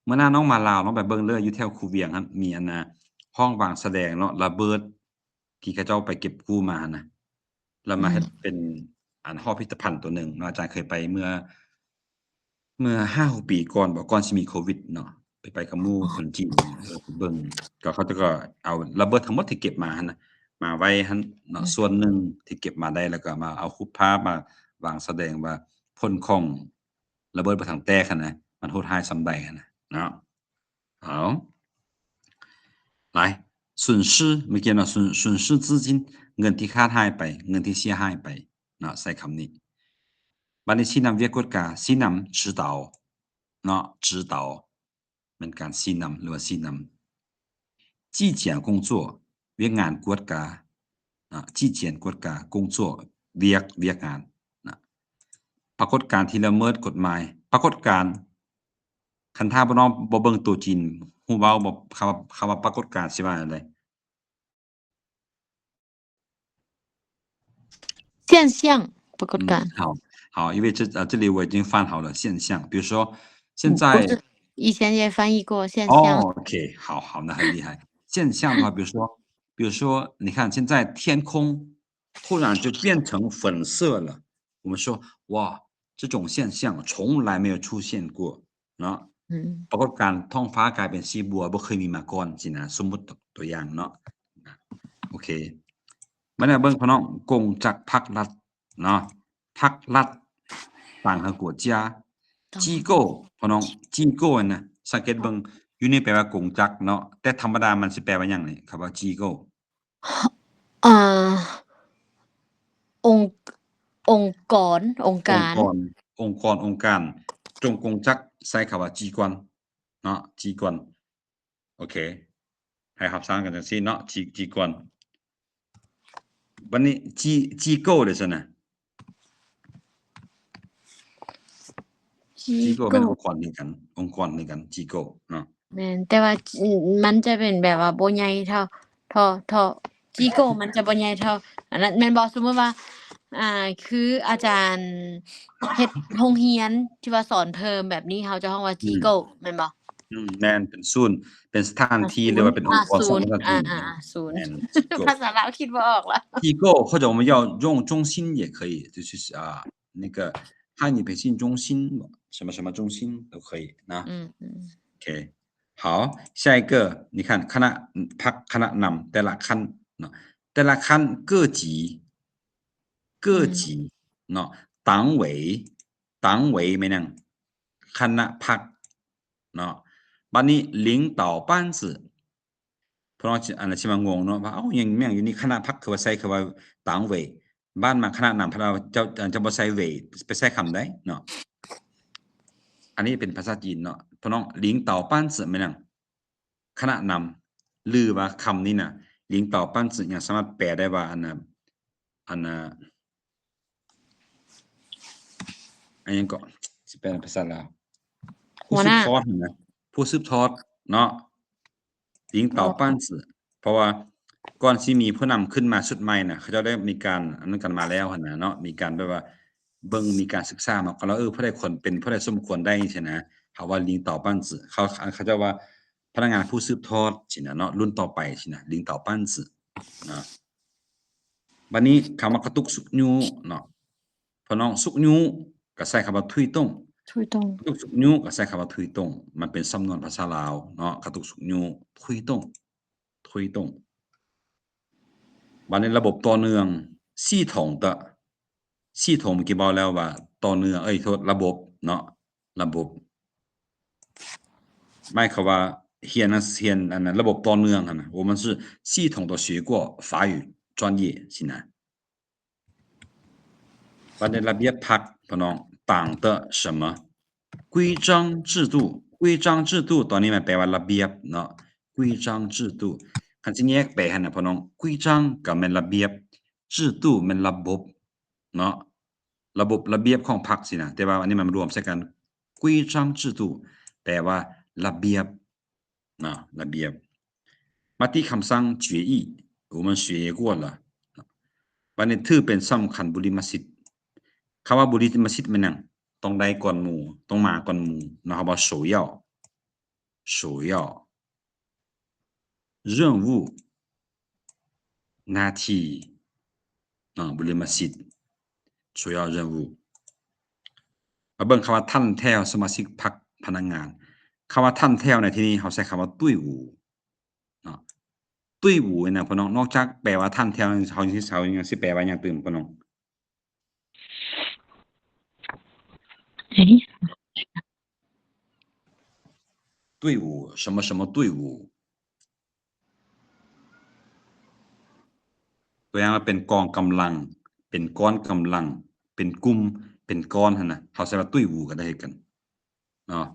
เมื่อหน้าน้องมาลาว น้องไปเบิ่งเลย อยู่แถวคูเวียงหั่น มีอันน่ะ ห้องวางแสดงเนาะ ระเบิด ที่เขาเจ้าไปเก็บกู้มาหั่นนะ แล้วมาเฮ็ดเป็นอันหอพิพิธภัณฑ์ตัวหนึ่งเนาะ อาจารย์เคยไปเมื่อ เมื่อห้าหกปีก่อนบ่ ก่อนสิมีโควิดเนาะ ไป ไปกับหมู่คนจีน เออ ไปเบิ่ง ก็เขาเจ้าก็เอาระเบิดทั้งหมดที่เก็บมาหั่นนะ มาไว้หั่นเนาะ ส่วนหนึ่งที่เก็บมาได้ แล้วก็มาเอารูปภาพมาวางแสดงว่าผลของระเบิดบ่ทันแตกหั่นนะ มันโหดร้ายส่ำใดหั่นนะเนาะ เอา 来 损失 เมื่อกี้เนาะ 损- 损失资金 เงินที่ขาดหายไป เงินที่เสียหายไปเนาะ ใช้คำนี้ บัดนี้ ชี้นำ เวียกกวดกา ชี้นำ 指导 ເນາະ 指导 ແມ່ນການຊີ້ນຳ ຫຼືວ່າຊີ້ນຳ 纪检工作 ວຽກງານກວດກາ ນະ 纪检 ກວດກາ 工作 ວຽກ ວຽກງານ ນະ ປາກົດການທີ່ລະເມີດກົດໝາຍ ປາກົດການ ຄັນຖ້າບໍ່ນ້ອງບໍ່ເບິ່ງໂຕຈີນ ຮູ້ເວົ້າບໍ່ ຄຳວ່າ ຄຳວ່າປາກົດການຊິວ່າແນວໃດ? 现象 ປາກົດການ 嗯，好，好，因为这，呃，这里我已经翻好了，现象。比如说，现在，嗯，不是，以前也翻译过现象。哦，OK，好，好，那很厉害。现象的话，比如说，比如说，你看现在天空突然就变成粉色了，我们说，哇，这种现象从来没有出现过。 ເນາະ ອືມ ປາກົດການທ້ອງຟ້າກາຍເປັນສີບົວ ບໍ່ເຄີຍມີມາກ່ອນຊີ້ນະ ສົມມຸດຕົວຢ່າງເນາະ ໂອເຄ ມາເບິ່ງພີ່ນ້ອງ ກົງຈັກພັກລັດເນາະ ພັກລັດ ຕ່าง和国家 机构 ພີ່ນ້ອງ 机构 ນະ ສັງເກດເບິ່ງ ຢູ່ນີ້ແປວ່າກົງຈັກເນາະ ແຕ່ທຳມະດາມັນຊິແປວ່າຫຍັງນີ້ ຄຳວ່າ 机构 ອ່າ ອົງ ອົງກອນ ອົງການ ອົງກອນ ອົງກອນ ອົງການ ຈົງກົງຈັກ ໃຊ້ຄຳວ່າ 机关 ເນາະ 机关 ໂອເຄ ໃຫ້ຮັບສານກັນຈັ່ງຊີ້ເນາະ 机- 机关 ບັດນີ້ 机- 机构 ເດ້ຊັ້ນນະ 机构 机构 ແມ່ນອົງກອນຄືກັນ ອົງກອນຄືກັນ 机构 ເນາະ ແມ່ນ ແຕ່ວ່າ ອືມ ມັນຈະເປັນແບບວ່າບໍ່ໃຫຍ່ເທົ່າ ເທົ່າ ເທົ່າ 机构 ມັນຈະບໍ່ໃຫຍ່ເທົ່າ ອັນນັ້ນແມ່ນບໍ່? ສົມມຸດວ່າ ອ່າ ຄືອາຈານເຮັດໂຮງຮຽນທີ່ວ່າສອນເພີ່ມແບບນີ້ ເຮົາຈະຮ້ອງວ່າ ອືມ 机构 ແມ່ນບໍ່? ອືມ ແມ່ນ ເປັນສູນ ເປັນສະຖານທີ່ ຫຼືວ່າເປັນອົງກອນສຳລັບ ອ່າ ສູນ ອ່າ ສູນ ແມ່ນ 机构 ພາສາລາວຄິດບໍ່ອອກລະ 机构 或者我们要用中心也可以 就是 啊 那个汉语培训中心 什么什么中心都可以นะ ອືມໆ โอเค 好 下一个 你看 คณะ พรรค คณะนำ แต่ละขั้นเนาะ แต่ละขั้น 各级 各级 เนาะ 党委 党委 ແມ່ນຫຍັງ ຄະນະພັກ ເນາະ ບັດນີ້ 领导班子 ພວກນ້ອງ ອັນນັ້ນຊິມາງົງເນາະ ວ່າ ເອົ້າ ຫຍັງ ແມ່ນຫຍັງຢູ່ນີ້ ຄະນະພັກ ຄືວ່າໃຊ້ ຄືວ່າ 党委 ບ້ານມາ ຄະນະນຳ ເພິ່ນວ່າ ເຈົ້າ ເຈົ້າບໍ່ໃຊ້委 ໄປໃຊ້ຄຳໃດເນາະ ອັນນີ້ເປັນພາສາຈີນເນາະ ພວກນ້ອງ 领导班子 ແມ່ນຫຍັງ ຄະນະນຳ ຫຼືວ່າຄຳນີ້ນະ 领导班子 ຍັງສາມາດແປໄດ້ວ່າ ອັນນ່າ ອັນນ່າ ອັນຫຍັງເກາະ ຊິແປເປັນພາສາລາວ ຜູ້ສືບທອດຫັ້ນນະ ຜູ້ສືບທອດເນາະ 领导班子 ເພາະວ່າກ່ອນຊິມີຜູ້ນຳຂຶ້ນມາຊຸດໃໝ່ນະ ເຂົາເຈົ້າໄດ້ມີການອັນນັ້ນກັນມາແລ້ວຫັ້ນນະເນາະ ມີການແບບວ່າເບິ່ງ ມີການສຶກສາມາກ່ອນແລ້ວ ເອີ ຜູ້ໃດຄວນເປັນ ຜູ້ໃດສົມຄວນໄດ້ຊີ້ນະ ເຮົາວ່າ领导班子 ເຂົາ ເຂົາເຈົ້າວ່າພະນັກງານຜູ້ສືບທອດຊີ້ນະເນາະ ລຸ້ນຕໍ່ໄປຊີ້ນະ 领导班子 ນະ. ບັດນີ້ຄຳວ່າກະຕຸກຊຸກຍູ້ເນາະ ພວກນ້ອງ ຊຸກຍູ້ກໍໃຊ້ຄຳວ່າ推动 推动 ກະຕຸກຊຸກຍູ້ກໍໃຊ້ຄຳວ່າ推动 ມັນເປັນສຳນວນພາສາລາວເນາະ ກະຕຸກຊຸກຍູ້ 推动 推动 ບັດນີ້ລະບົບຕໍ່ເນື່ອງ 系统的 系统 ເມື່ອກີ້ເວົ້າແລ້ວວ່າຕໍ່ເນື່ອງ ເອີຍ ໂທດ ລະບົບເນາະ ລະບົບ ໝາຍຄວາມວ່າຮຽນ ຮຽນອັນນັ້ນ ລະບົບຕໍ່ເນື່ອງຫັ້ນນະ 我们是系统地学过法语专业 ຊີ້ນະ. ບັດນີ້ລະບຽບພັກ ພີ່ນ້ອງ 党的什么 规章制度 规章制度 ຕອນນີ້ມັນແປວ່າລະບຽບເນາະ 规章制度 ຄັນຊິແຍກແປຫັ້ນນະ ພີ່ນ້ອງ 规章 ກໍແມ່ນລະບຽບ 制度 ແມ່ນລະບົບເນາະ ລະບົບລະບຽບຂອງພັກຊີ້ນະ ແຕ່ວ່າອັນນີ້ມັນມາລວມໃສ່ກັນ 规章制度 ແປວ່າລະບຽບ ນະ ລະບຽບ ມະຕິຄຳສັ່ງ 决议 我们学过了 ບັດນີ້ຖືເປັນສຳຄັນບຸລິມະສິດ ຄຳວ່າບຸລິມະສິດແມ່ນຫຍັງ ຕ້ອງໄດ້ກ່ອນໝູ່ ຕ້ອງມາກ່ອນໝູ່ເນາະ ເຮົາວ່າ首要 首要 任务 ໜ້າທີ່ເນາະ ບຸລິມະສິດ 首要任务 ມາເບິ່ງຄຳວ່າຖັນແຖວ ສະມາຊິກພັກ ພະນັກງານ ຄຳວ່າຖັນແຖວໃນທີ່ນີ້ເຮົາໃຊ້ຄຳວ່າ队伍ເນາະ 队伍ນີ້ນະ ພີ່ນ້ອງ ນອກຈາກແປວ່າຖັນແຖວ ເຮົາຍັງ ເຮົາຍັງຊິແປວ່າຫຍັງຕື່ມ ພີ່ນ້ອງ? 队伍 什么什么队伍 ຕົວຢ່າງວ່າເປັນກອງກຳລັງ ເປັນກ້ອນກຳລັງ ເປັນກຸ່ມ ເປັນກ້ອນຫັ້ນນະ ເຮົາໃຊ້ວ່າ队伍ກໍໄດ້ຄືກັນເນາະ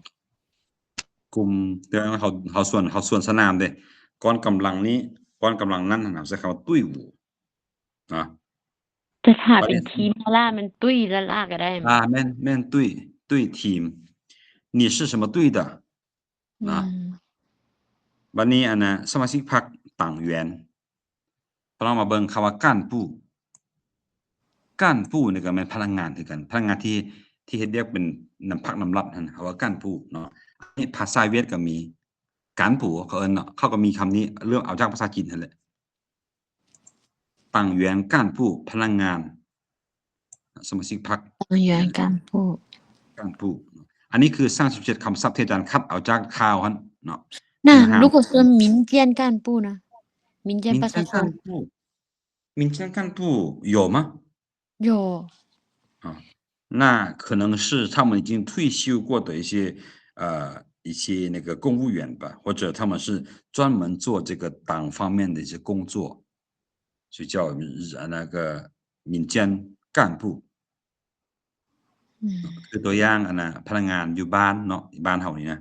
ກຸ່ມ ແຕ່ວ່າເຮົາ ເຮົາສວນ ເຮົາສວນສະໜາມເດ້ ກ້ອນກຳລັງນີ້ ກ້ອນກຳລັງນັ້ນຫັ້ນນະ ເຮົາໃຊ້ຄຳວ່າ队伍 ນະ ແຕ່ຖ້າເປັນທີມລະລະ ແມ່ນຕຸ້ຍລະລະກໍໄດ້ ອ່າ ແມ່ນ ແມ່ນຕຸ້ຍ ຕຸ້ຍທີມ 你是什么队的 ນະ ອືມ ບັດນີ້ອັນນ່າ ສະມາຊິກພັກ 党员 ພວກເຮົາມາເບິ່ງຄຳວ່າ 干部 干部 ນີ້ກໍແມ່ນພະນັກງານຄືກັນ ພະນັກງານທີ່ ທີ່ເຮັດວຽກເປັນນຳພັກນຳລັດຫັ້ນ ເຮົາວ່າ 干部 ເນາະ ອັນນີ້ພາສາຫວຽດກໍມີ 干部 ເຂົາເອີ້ນເນາະ ເຂົາກໍມີຄຳນີ້ ເລີ່ມເອົາຈາກພາສາຈີນຫັ້ນແຫຼະ 党员干部 ພະນັກງານ ສະມາຊິກພັກ 党员干部 干部 ອັນນີ້ຄືສາມສິບເຈັດຄຳສັບທີ່ອາຈານຄັດເອົາຈາກຂ່າວຫັ້ນເນາະ 那如果说民间干部呢？民间民间干部 民间干部有吗？有。啊，那可能是他们已经退休过的一些，呃，一些那个公务员吧，或者他们是专门做这个党方面的一些工作，所以叫，呃，那个民间干部。 ອືມ ຄືຕົວຢ່າງ ອັນນ່າ ພະນັກງານຢູ່ບ້ານເນາະ ບ້ານເຮົານີ້ນະ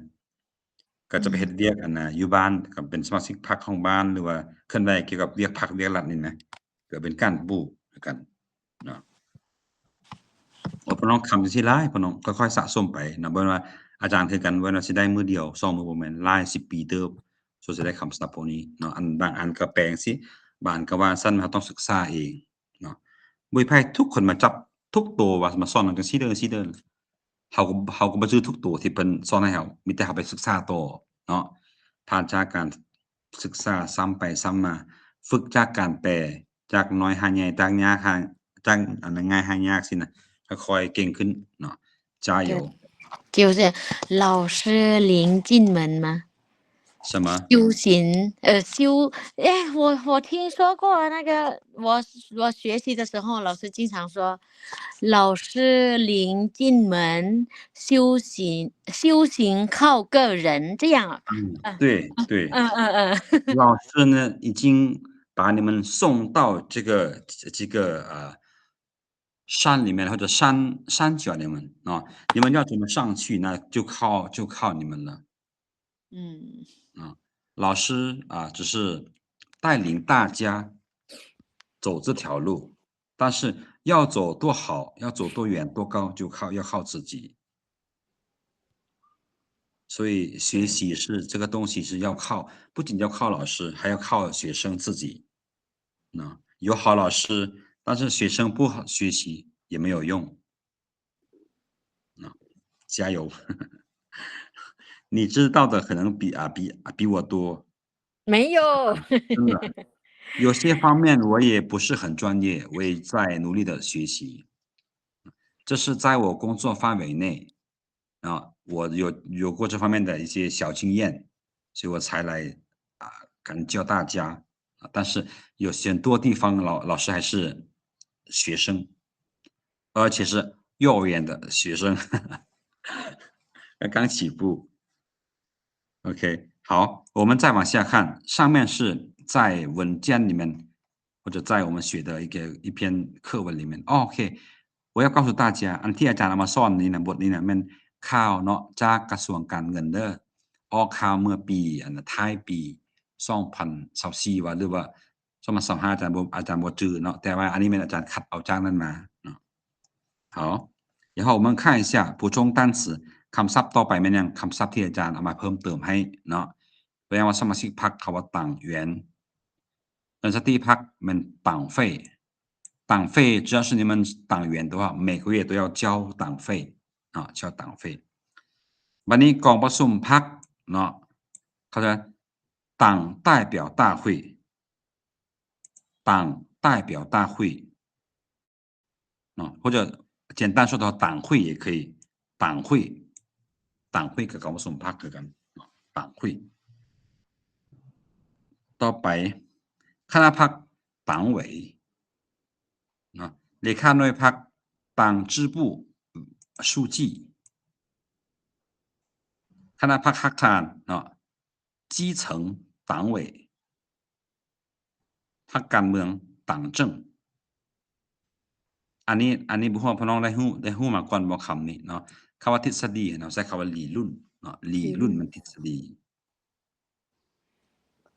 ກໍຈະໄປເຮັດວຽກ ອືມ ອັນນ່າ ຢູ່ບ້ານ ກໍເປັນສະມາຊິກພັກຂອງບ້ານ ຫຼືວ່າເຄື່ອນໄຫວກ່ຽວກັບວຽກພັກວຽກລັດນີ້ນະ ກໍເປັນ 干部 ຄືກັນເນາະ. ໂອ້ ພີ່ນ້ອງ ຄຳຈັ່ງຊີ້ຫຼາຍ ພີ່ນ້ອງ ຄ່ອຍໆສະສົມໄປເນາະ ບໍ່ແມ່ນວ່າອາຈານຄືກັນ ບໍ່ແມ່ນວ່າຊິໄດ້ມື້ດຽວສອງມື້ ບໍ່ແມ່ນ ຫຼາຍສິບປີເຕີບ ສ່ວນຊິໄດ້ຄຳສັບພວກນີ້ເນາະ ອັນ ບາງອັນກໍແປງຊີ້ ບາງອັນກໍວ່າຊັ້ນ ເຮົາຕ້ອງສຶກສາເອງ ເນາະ ບໍ່ມີໃຜທຸກຄົນມາຈັບທຸກໂຕວ່າມາສອນເຮົາຈັ່ງຊີ້ເດີ ຈັ່ງຊີ້ເດີ ເຮົາກໍ ເຮົາກໍບໍ່ຈື່ທຸກໂຕທີ່ເພິ່ນສອນໃຫ້ເຮົາ ມີແຕ່ເຮົາໄປສຶກສາຕໍ່ເນາະ ຜ່ານຈາກການສຶກສາຊ້ຳໄປຊ້ຳມາ ຝຶກຈາກການແປ ຈາກນ້ອຍຫາໃຫຍ່ ຈາກຍາກຫາ ຈາກອັນງ່າຍຫາຍາກຊີ້ນະ ຄ່ອຍໆເກັ່ງຂຶ້ນເນາະ 加油。就是老师领进门吗？ 什么？修行，呃，修，诶，我，我听说过那个，我，我学习的时候，老师经常说，老师领进门，修行，修行靠个人，这样啊。嗯，嗯，对，对。嗯，嗯，嗯。老师呢，已经把你们送到这个，这个，呃，山里面，或者山，山脚里面，啊，你们要怎么上去呢？就靠，就靠你们了。 ອືມ ອ່າ 老师 ອ່າ 只是带领大家走这条路但是要走多好，要走多远、多高，就靠，要靠自己。所以学习是，这个东西是要靠，不仅要靠老师，还要靠学生自己。那有好老师，但是学生不好学习也没有用。那加油！你知道的可能比，啊，比，啊，比我多。没有。真的，有些方面我也不是很专业，我也在努力的学习。这是在我工作范围内，啊，我有，有过这方面的一些小经验，所以我才来，啊，敢教大家。啊，但是有很多地方老，老师还是学生，而且是幼儿园的学生，刚刚起步。OK，好，我们再往下看，上面是在文件里面，或者在我们学的一个，一篇课文里面。OK，我要告诉大家，อันที่อาจารย์เอามาสอนนี้นะ บทนี้นะ แม่นข่าวเนาะ จากกระทรวงการเงินเด้อ ออกข่าวเมื่อปี อันนะ ท้ายปี สองพันยี่สิบสี่ ว่า หรือว่า สองพันยี่สิบห้า อาจารย์บ่ อาจารย์บ่จื่อเนาะ แต่ว่าอันนี้แม่นอาจารย์คัดเอาจากนั้นมาเนาะ 好，然后我们看一下补充单词 คำศัพท์ต่อไปแม่นหยัง คำศัพท์ที่อาจารย์เอามาเพิ่มเติมให้เนาะ ตัวอย่างว่าสมาชิกพรรค คำว่า党员 เจ้าหน้าที่พรรคแม่น党费 党费只要是你们党员的话每个月都要交党费啊 交党费 บัดนี้กองประชุมพรรคเนาะ เขาจะ党代表大会 党代表大会 เนาะ 或者简单说的话党会也可以 党会 党会 ก็กองประชุมพรรคคือกันเนาะ 党会 ต่อไป คณะพรรค 党委 เนาะ เลขาหน่วยพรรค 党支部书记 คณะพรรคฮักท่านเนาะ 基层党委 พรรคการเมือง 党政 อันนี้ อันนี้บ่ฮู้ว่าพ่อน้องได้ฮู้ ได้ฮู้มาก่อนบ่ คำนี้เนาะ คำว่าทฤษฎีเนาะ ใช้คำว่า理论เนาะ 理论 มันทฤษฎี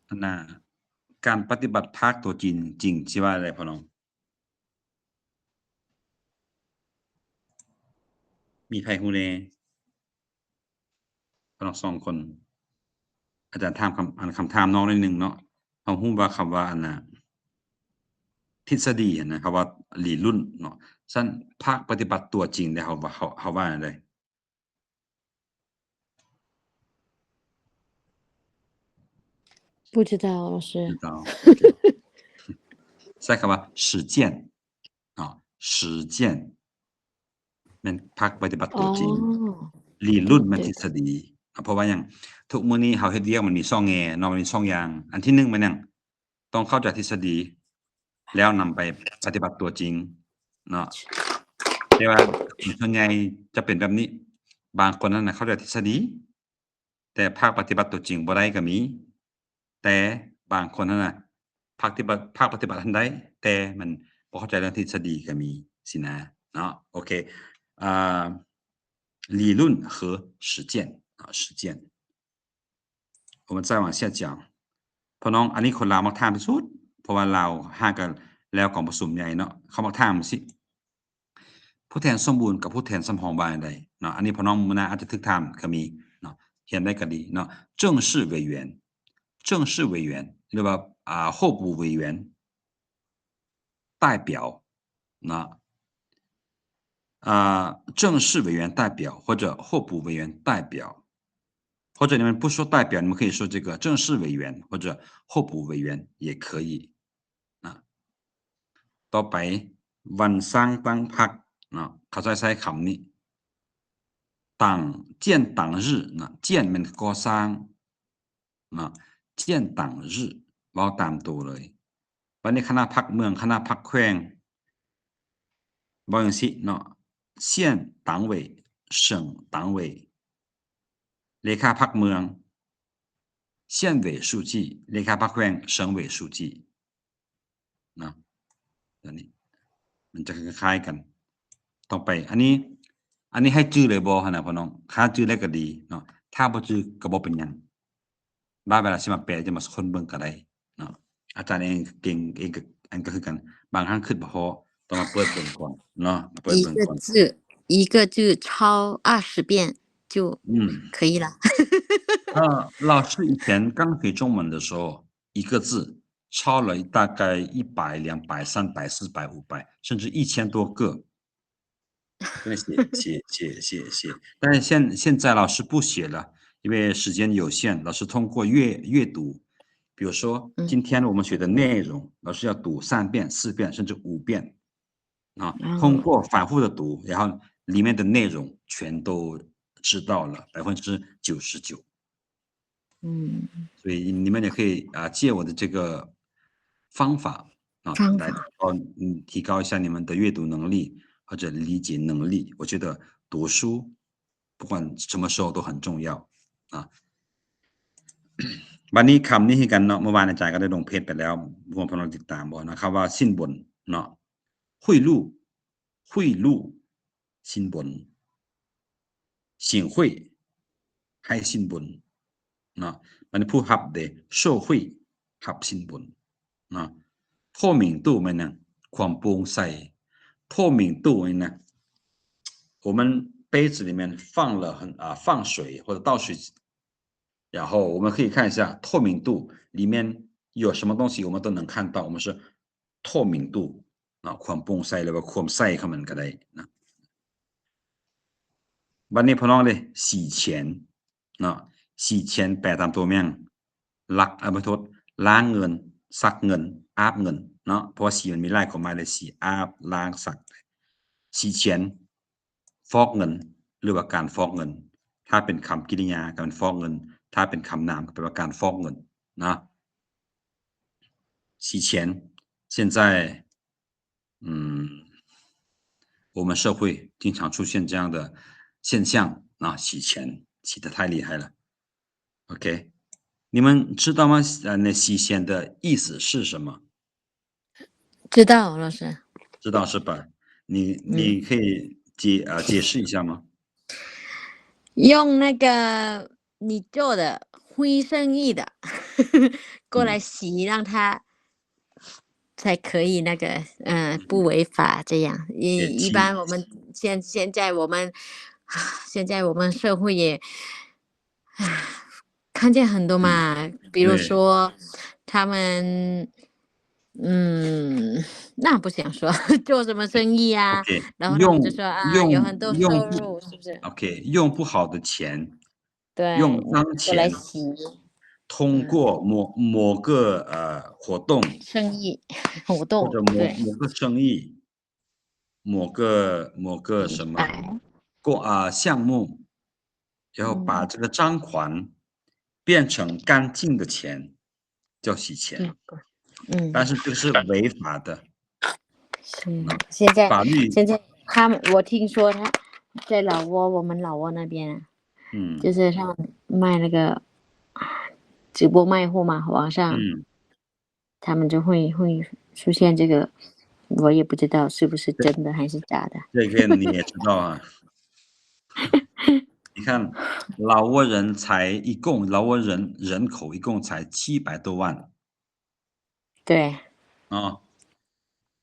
อันน่ะ การปฏิบัติภาคตัวจริง จริงสิว่าอะไรพ่อน้อง มีไผฮู้แน่ พวกน้องสองคน อาจารย์ถามคำ อัน คำถามน้องหน่อยหนึ่งเนาะ เฮาฮู้ว่าคำว่าอันน่ะ ทฤษฎีหั้นนะ คำว่า理论เนาะ ซั้นภาคปฏิบัติตัวจริงแล้ว เฮาว่า เฮา เฮาว่าแนวใด 不知道，老师。不知道。OK。ใช้คำว่า实践เนาะ 实践 แม่นภาคปฏิบัติตัวจริง อ๋อ 理论 แม่น 对 ทฤษฎี เพราะว่าหยัง ทุกมื้อนี้เฮาเฮ็ดเวียกมันมีสองแง่เนาะ มันมีสองอย่าง อันที่หนึ่งแม่นหยัง ต้องเข้าใจทฤษฎี แล้วนำไปปฏิบัติตัวจริงเนาะ แต่ว่าคนส่วนใหญ่จะเป็นแบบนี้ บางคนนั่นน่ะเข้าใจทฤษฎี แต่ภาคปฏิบัติตัวจริงบ่ได้ก็มี แต่บางคนนั่นน่ะ ภาคปฏิบัติ ภาคปฏิบัติหั้นได้ แต่มันบ่เข้าใจเรื่องทฤษฎีก็มีซี้นะเนาะ โอเค อ่า 理论和实践 อ่า 实践 我们再往下讲 พ่อน้อง อันนี้คนลาวมักถามที่สุด เพราะว่าลาวหากันแล้วกองประชุมใหญ่เนาะ เขามักถามสิ ผู้แทนสมบูรณ์กับผู้แทนสำรองว่าจั่งใดเนาะ อันนี้พ่อน้องมื้อหน้าอาจจะถูกถามก็มีเนาะ เรียนได้ก็ดีเนาะ 正式委员 正式委员 หรือว่า อ่า 候补委员 代表 เนาะ อ่า 正式委员代表 或者候补委员代表 或者你们不说代表 你们可以说这个正式委员或者候补委员也可以 นะ ต่อไป บ้ານສ້າງຕັ້ງພັກເນາະ ເຂົາໃຊ້ ໃຊ້ຄຳນີ້ ตั้ງ 建党日 ນະ 建 ແມ່ນກໍ່ສ້າງເນາະ 建党日 ເວົ້າຕາມໂຕເລີຍ ບັດນີ້ຄະນະພັກເມືອງ ຄະນະພັກແຂວງ ເວົ້າຈັ່ງຊີ້ເນາະ 县党委 省党委 ເລຂາພັກເມືອງ 县委书记 ເລຂາພັກແຂວງ 省委书记 ເນາະ ອັນນີ້ມັນຈະຄ້າຍໆກັນ ຕໍ່ໄປ ອັນນີ້ ອັນນີ້ໃຫ້ຈື່ເລີຍບໍ່ຫັ້ນນະພໍ່ນ້ອງ ຖ້າຈື່ແລ້ວກໍດີເນາະ ຖ້າບໍ່ຈື່ກໍບໍ່ເປັນຫຍັງ ບາງເວລາຊິມາແປ ຈະມາຄົນເບິ່ງກໍໄດ້ເນາະ ອາຈານເອງເກັ່ງເອງກໍ ອັນກໍຄືກັນ ບາງຄັ້ງຄິດບໍ່ພໍ ຕ້ອງມາເປີດເບິ່ງກ່ອນເນາະ ເປີດເບິ່ງກ່ອນ 一个字抄二十遍就可以了。老师以前刚学中文的时候，一个字抄了大概一百、两百、三百、四百、五百，甚至一千多个。真的写写写写写，但是现现在老师不写了，因为时间有限，老师通过阅阅读，比如说今天我们学的内容，老师要读三遍、四遍甚至五遍啊，通过反复的读，然后里面的内容全都知道了百分之九十九。嗯，所以你们也可以啊借我的这个方法啊，方法来提高嗯提高一下你们的阅读能力或者理解能力。我觉得读书不管什么时候都很重要啊。บัดນີ້ຄຳນີ້ຄືກັນເນາະ ເມື່ອວານອາຈານກໍໄດ້ລົງເພຈໄປແລ້ວ ພວກເຮົາຕິດຕາມບໍ່ເນາະ ຄຳວ່າສິນບົນເນາະ 贿赂 贿赂 ສິນບົນ 行贿 ໃຫ້ສິນບົນເນາະ ມັນຜູ້ຮັບເດ້ 受贿 ຮັບສິນບົນເນາະ 透明度 ແມ່ນຫຍັງ ຄວາມໂປ່ງໃສ 透明度 ນີ້ນະ 我们杯子里面放了很啊放水或者倒水，然后我们可以看一下透明度里面有什么东西，我们都能看到，我们是透明度啊，ความโปร่งใส ຫຼືວ່າຄວາມໃສຂອງມັນກໍໄດ້ນະ ບັດນີ້ພວກນ້ອງເດ້ 洗钱ເນາະ 洗钱 ແປຕາມຕົວແມ່ນ ລັກ ອະ ຂໍໂທດ ລ້າງເງິນ ຊັກເງິນ ອາບເງິນເນາະ ເພາະວ່າສີມັນມີຫຼາຍຄວາມໝາຍເລີຍ ສີອາບ ລ້າງ ຊັກ ສີຂຽນ ຟອກເງິນ ຫຼືວ່າການຟອກເງິນ ຖ້າເປັນຄຳກິລິຍາກໍແມ່ນຟອກເງິນ ຖ້າເປັນຄຳນາມກໍແປວ່າການຟອກເງິນນະ 洗钱 现在 嗯，我们社会经常出现这样的现象啊，洗钱，洗得太厉害了。OK，你们知道吗？呃，那洗钱的意思是什么？知道，老师。知道是吧？你你可以解啊解释一下吗？用那个你做的灰生意的过来洗，让他 才可以那个呃不违法这样。一一般我们现现在我们现在我们社会也看见很多嘛，比如说他们嗯，那不想说做什么生意啊，然后他们就说啊有很多收入，是不是？ OK，用不好的钱 对，用脏钱来洗，通过某某个呃活动生意活动，或者某对，某个生意，某个某个什么哎，过啊项目，然后把这个赃款变成干净的钱，叫洗钱。嗯，但是这个是违法的，是现在法律现在他们，我听说他在老挝，我们老挝那边啊，嗯就是他们卖那个直播卖货嘛，网上嗯，他们就会会出现这个，我也不知道是不是真的还是假的。这个你也知道啊。你看，老挝人才一共，老挝人人口一共才七百多万对，啊，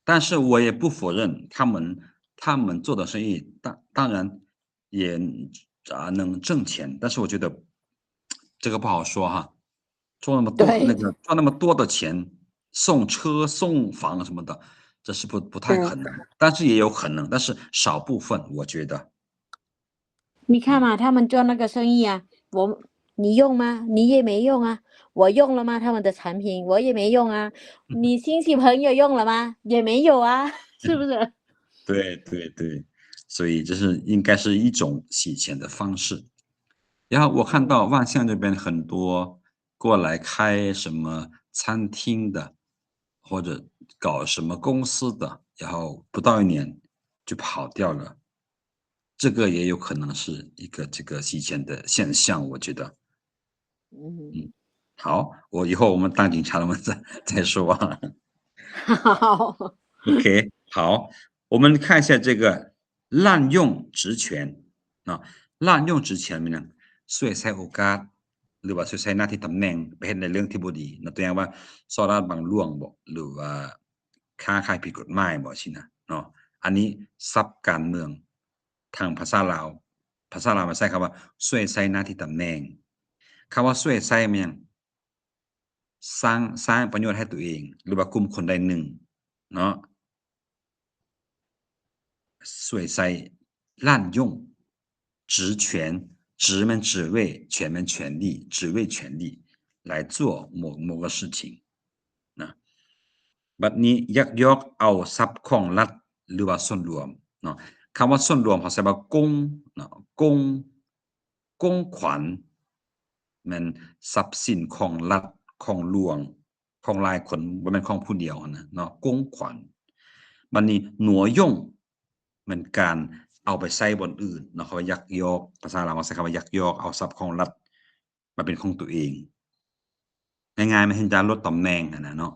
但是我也不否认他们他们做的生意，当当然也啊能挣钱，但是我觉得这个不好说哈，赚那么多对那个赚那么多的钱，送车送房什么的，这是不不太对可能，但是也有可能，但是少部分，我觉得。你看嘛，他们做那个生意啊，我你用吗？你也没用啊。我用了吗？他们的产品我也没用啊。你亲戚朋友用了吗？也没有啊，是不是？对对对，所以这是应该是一种洗钱的方式。然后我看到万象这边很多过来开什么餐厅的，或者搞什么公司的，然后不到一年就跑掉了。这个也有可能是一个这个洗钱的现象，我觉得。嗯，好，我以后我们当警察了，我们再再说啊。好，OK，好，我们看一下这个滥用职权啊，滥用职权 ແມ່ນຫຍັງ ສວຍໃຊ້ໂອກາດ ຫຼືວ່າສວຍໃຊ້ໜ້າທີ່ຕຳແໜ່ງໄປເຮັດໃນເລື່ອງທີ່ບໍ່ດີ ຍກຕົວຢ່າງວ່າສໍ້ລາດບັງຫຼວງບໍ ຫຼືວ່າຄ້າຂາຍຜິດກົດໝາຍບໍຊີ້ນະ. ເນາະ. ອັນນີ້ສັບການເມືອງ ທາງພາສາລາວ ພາສາລາວມັນໃຊ້ຄຳວ່າຊ່ວຍໃຊ້ໜ້າທີ່ຕຳແໜ່ງ. ຄຳວ່າຊ່ວຍໃຊ້ແມ່ນຫຍັງ? ສ້າງ ສ້າງປະໂຫຍດໃຫ້ຕົວເອງ ຫຼືວ່າກຸ່ມຄົນໃດໜຶ່ງເນາະ. ช่วยใช้ 滥用 职权 职ແມ່ນ 职位 权ແມ່ນ 权利 职位 权利 来做某 某个事情 ນະ. ບັດນີ້ ຍັກຍອກເອົາຊັບຂອງລັດ ຫຼືວ່າສ່ວນລວມເນາະ. ຄຳວ່າສ່ວນລວມ ເຮົາໃຊ້ວ່າ 公 ເນາະ 公 公款 ແມ່ນຊັບສິນຂອງລັດ ຂອງຫຼວງ ຂອງຫຼາຍຄົນ ບໍ່ແມ່ນຂອງຜູ້ດຽວຫັ້ນນະເນາະ 公款. ບັດນີ້ 挪用 ແມ່ນການເອົາໄປໃຊ້ບ່ອນອື່ນເນາະ. ເຂົາວ່າຍັກຍອກ ພາສາລາວເຮົາໃຊ້ຄຳວ່າຍັກຍອກເອົາຊັບຂອງລັດມາເປັນຂອງຕົວເອງ. ງ່າຍໆ ແມ່ນເຮັດການລົດຕຳແໜ່ງຫັ້ນນະເນາະ.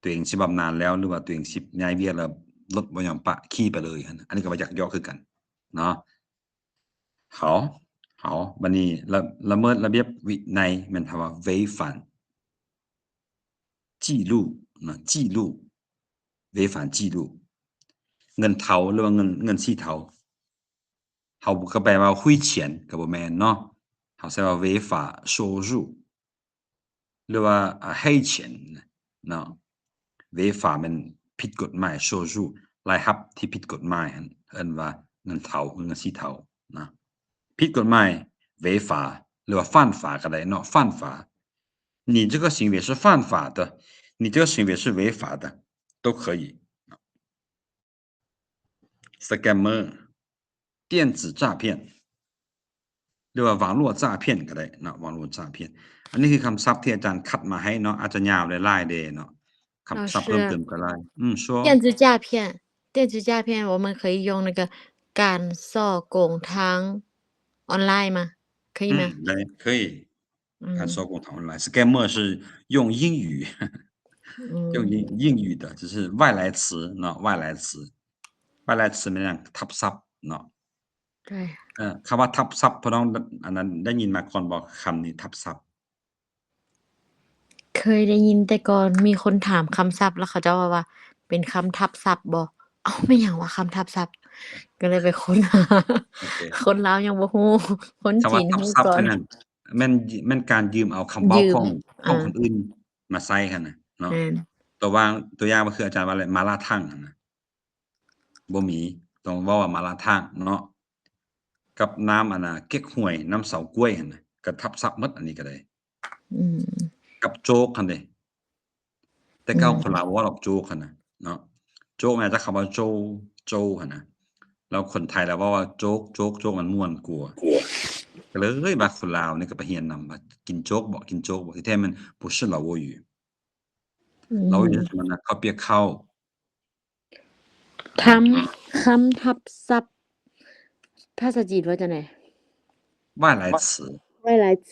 ຕົວເອງຊິບຳນານແລ້ວ ຫຼືວ່າຕົວເອງຊິຍ້າຍວຽກແລ້ວ ລົດບໍ່ຍອມປະ ຂີ່ໄປເລີຍຫັ້ນນະ. ອັນນີ້ກໍວ່າຍັກຍອກຄືກັນເນາະ. ເຮົາ ເຮົາ ບັດນີ້ ລະ ລະເມີດລະບຽບວິໄນ ແມ່ນຄຳວ່າ 违反纪律 ນະ 纪律 违反纪律. ເງິນເທົາ ຫຼືວ່າເງິນ ເງິນສີເທົາ ເຮົາກໍແປວ່າ 灰钱 ກໍບໍ່ແມ່ນເນາະ. ເຮົາໃຊ້ວ່າ 违法收入 ຫຼືວ່າ ອາ 黑钱 ເນາະ. 违法 ແມ່ນຜິດກົດໝາຍ 收入 ລາຍຮັບທີ່ຜິດກົດໝາຍຫັ້ນ ເອີ້ນວ່າເງິນເທົາ ເງິນສີເທົານະ ຜິດກົດໝາຍ 违法 ຫຼືວ່າ 犯法 ກໍໄດ້ເນາະ 犯法. 你这个行为是犯法的 你这个行为是违法的 都可以. ສະແກມເມີ 电子诈骗 ຫຼືວ່າ 网络诈骗 ກໍໄດ້ເນາະ 网络诈骗. ອັນນີ້ຄືຄຳສັບທີ່ອາຈານຄັດມາໃຫ້ເນາະ ອາດຈະຍາວຫຼາຍໆເດ້ເນາະ ຄຳສັບເພີ່ມເຕີມກໍຫຼາຍ. ອືມ 电子诈骗 电子诈骗我们可以用那个การฉ้อโกงทางออนไลน์吗 可以吗 ອືມ ໄດ້ ເຄີຍ ການ ອືມ ສໍ້ໂກງທາງອອນລາຍ. ສະແກມເມີ 是用英语 ອືມ 用英 英语的 就是外来词 ເນາະ 外来词 外来词 ແມ່ນຫຍັງ? ທັບສັບເນາະ. ເອີ ຄຳວ່າທັບສັບ ພວກນ້ອງ ອັນນັ້ນ ໄດ້ຍິນມາກ່ອນບໍ່ ຄຳນີ້ ທັບສັບ? ເຄີຍໄດ້ຍິນແຕ່ກ່ອນ ມີຄົນຖາມຄຳສັບ ແລ້ວເຂົາເຈົ້າເວົ້າວ່າ ເປັນຄຳທັບສັບບໍ່? ເອົ້າ ແມ່ນຫຍັງວະ ຄຳທັບສັບ? ກໍເລີຍໄປຄົ້ນຫາ. ໂອເຄ ຄົນລາວຍັງບໍ່ຮູ້ ຄົນຈີນຮູ້ກ່ອນ. ຄຳວ່າທັບສັບນັ້ນ ແມ່ນ ແມ່ນການຢືມເອົາຄຳເວົ້າຂອງ ຂອງຄົນອື່ນມາໃຊ້ຫັ້ນນະເນາະ. ແມ່ນ ຕົວຢ່າງ ຕົວຢ່າງກໍຄືອາຈານວ່າແຫຼະ ໝາລ່າຖັງຫັ້ນນະ ບໍ່ມີ ຕ້ອງເວົ້າວ່າໝາລ່າຖັງເນາະ. ກັບນ້ຳອັນນ່າ ເກັກຫວຍ ນ້ຳເຊົາກ້ວຍຫັ້ນນະ ກໍທັບສັບໝົດ ອັນນີ້ກໍໄດ້. ອືມ ກັບໂຈກຫັ້ນເດ ແຕ່ເກົ່າ ອືມ ຄົນລາວເວົ້າດອກໂຈກຫັ້ນນະເນາະ. ໂຈກມາຈາກຄຳວ່າໂຈ ໂຈຫັ້ນນະ ແລ້ວຄົນໄທລາວເວົ້າວ່າໂຈກ ໂຈກ ໂຈກ ມັນມ່ວນກວ່າ ກໍເລີຍວ່າຄົນລາວນີ້ກໍໄປຮຽນນຳວ່າກິນໂຈກບໍ ກິນໂຈກບໍ ທີ່ແທ້ມັນ 不是老挝语 ອືມ 老挝语 ມັນເຂົ້າປຽກເຂົ້າ. ຄຳ ຄຳທັບສັບ ພາສາຈີນວ່າຈັ່ງໃດ? 外来词 外来词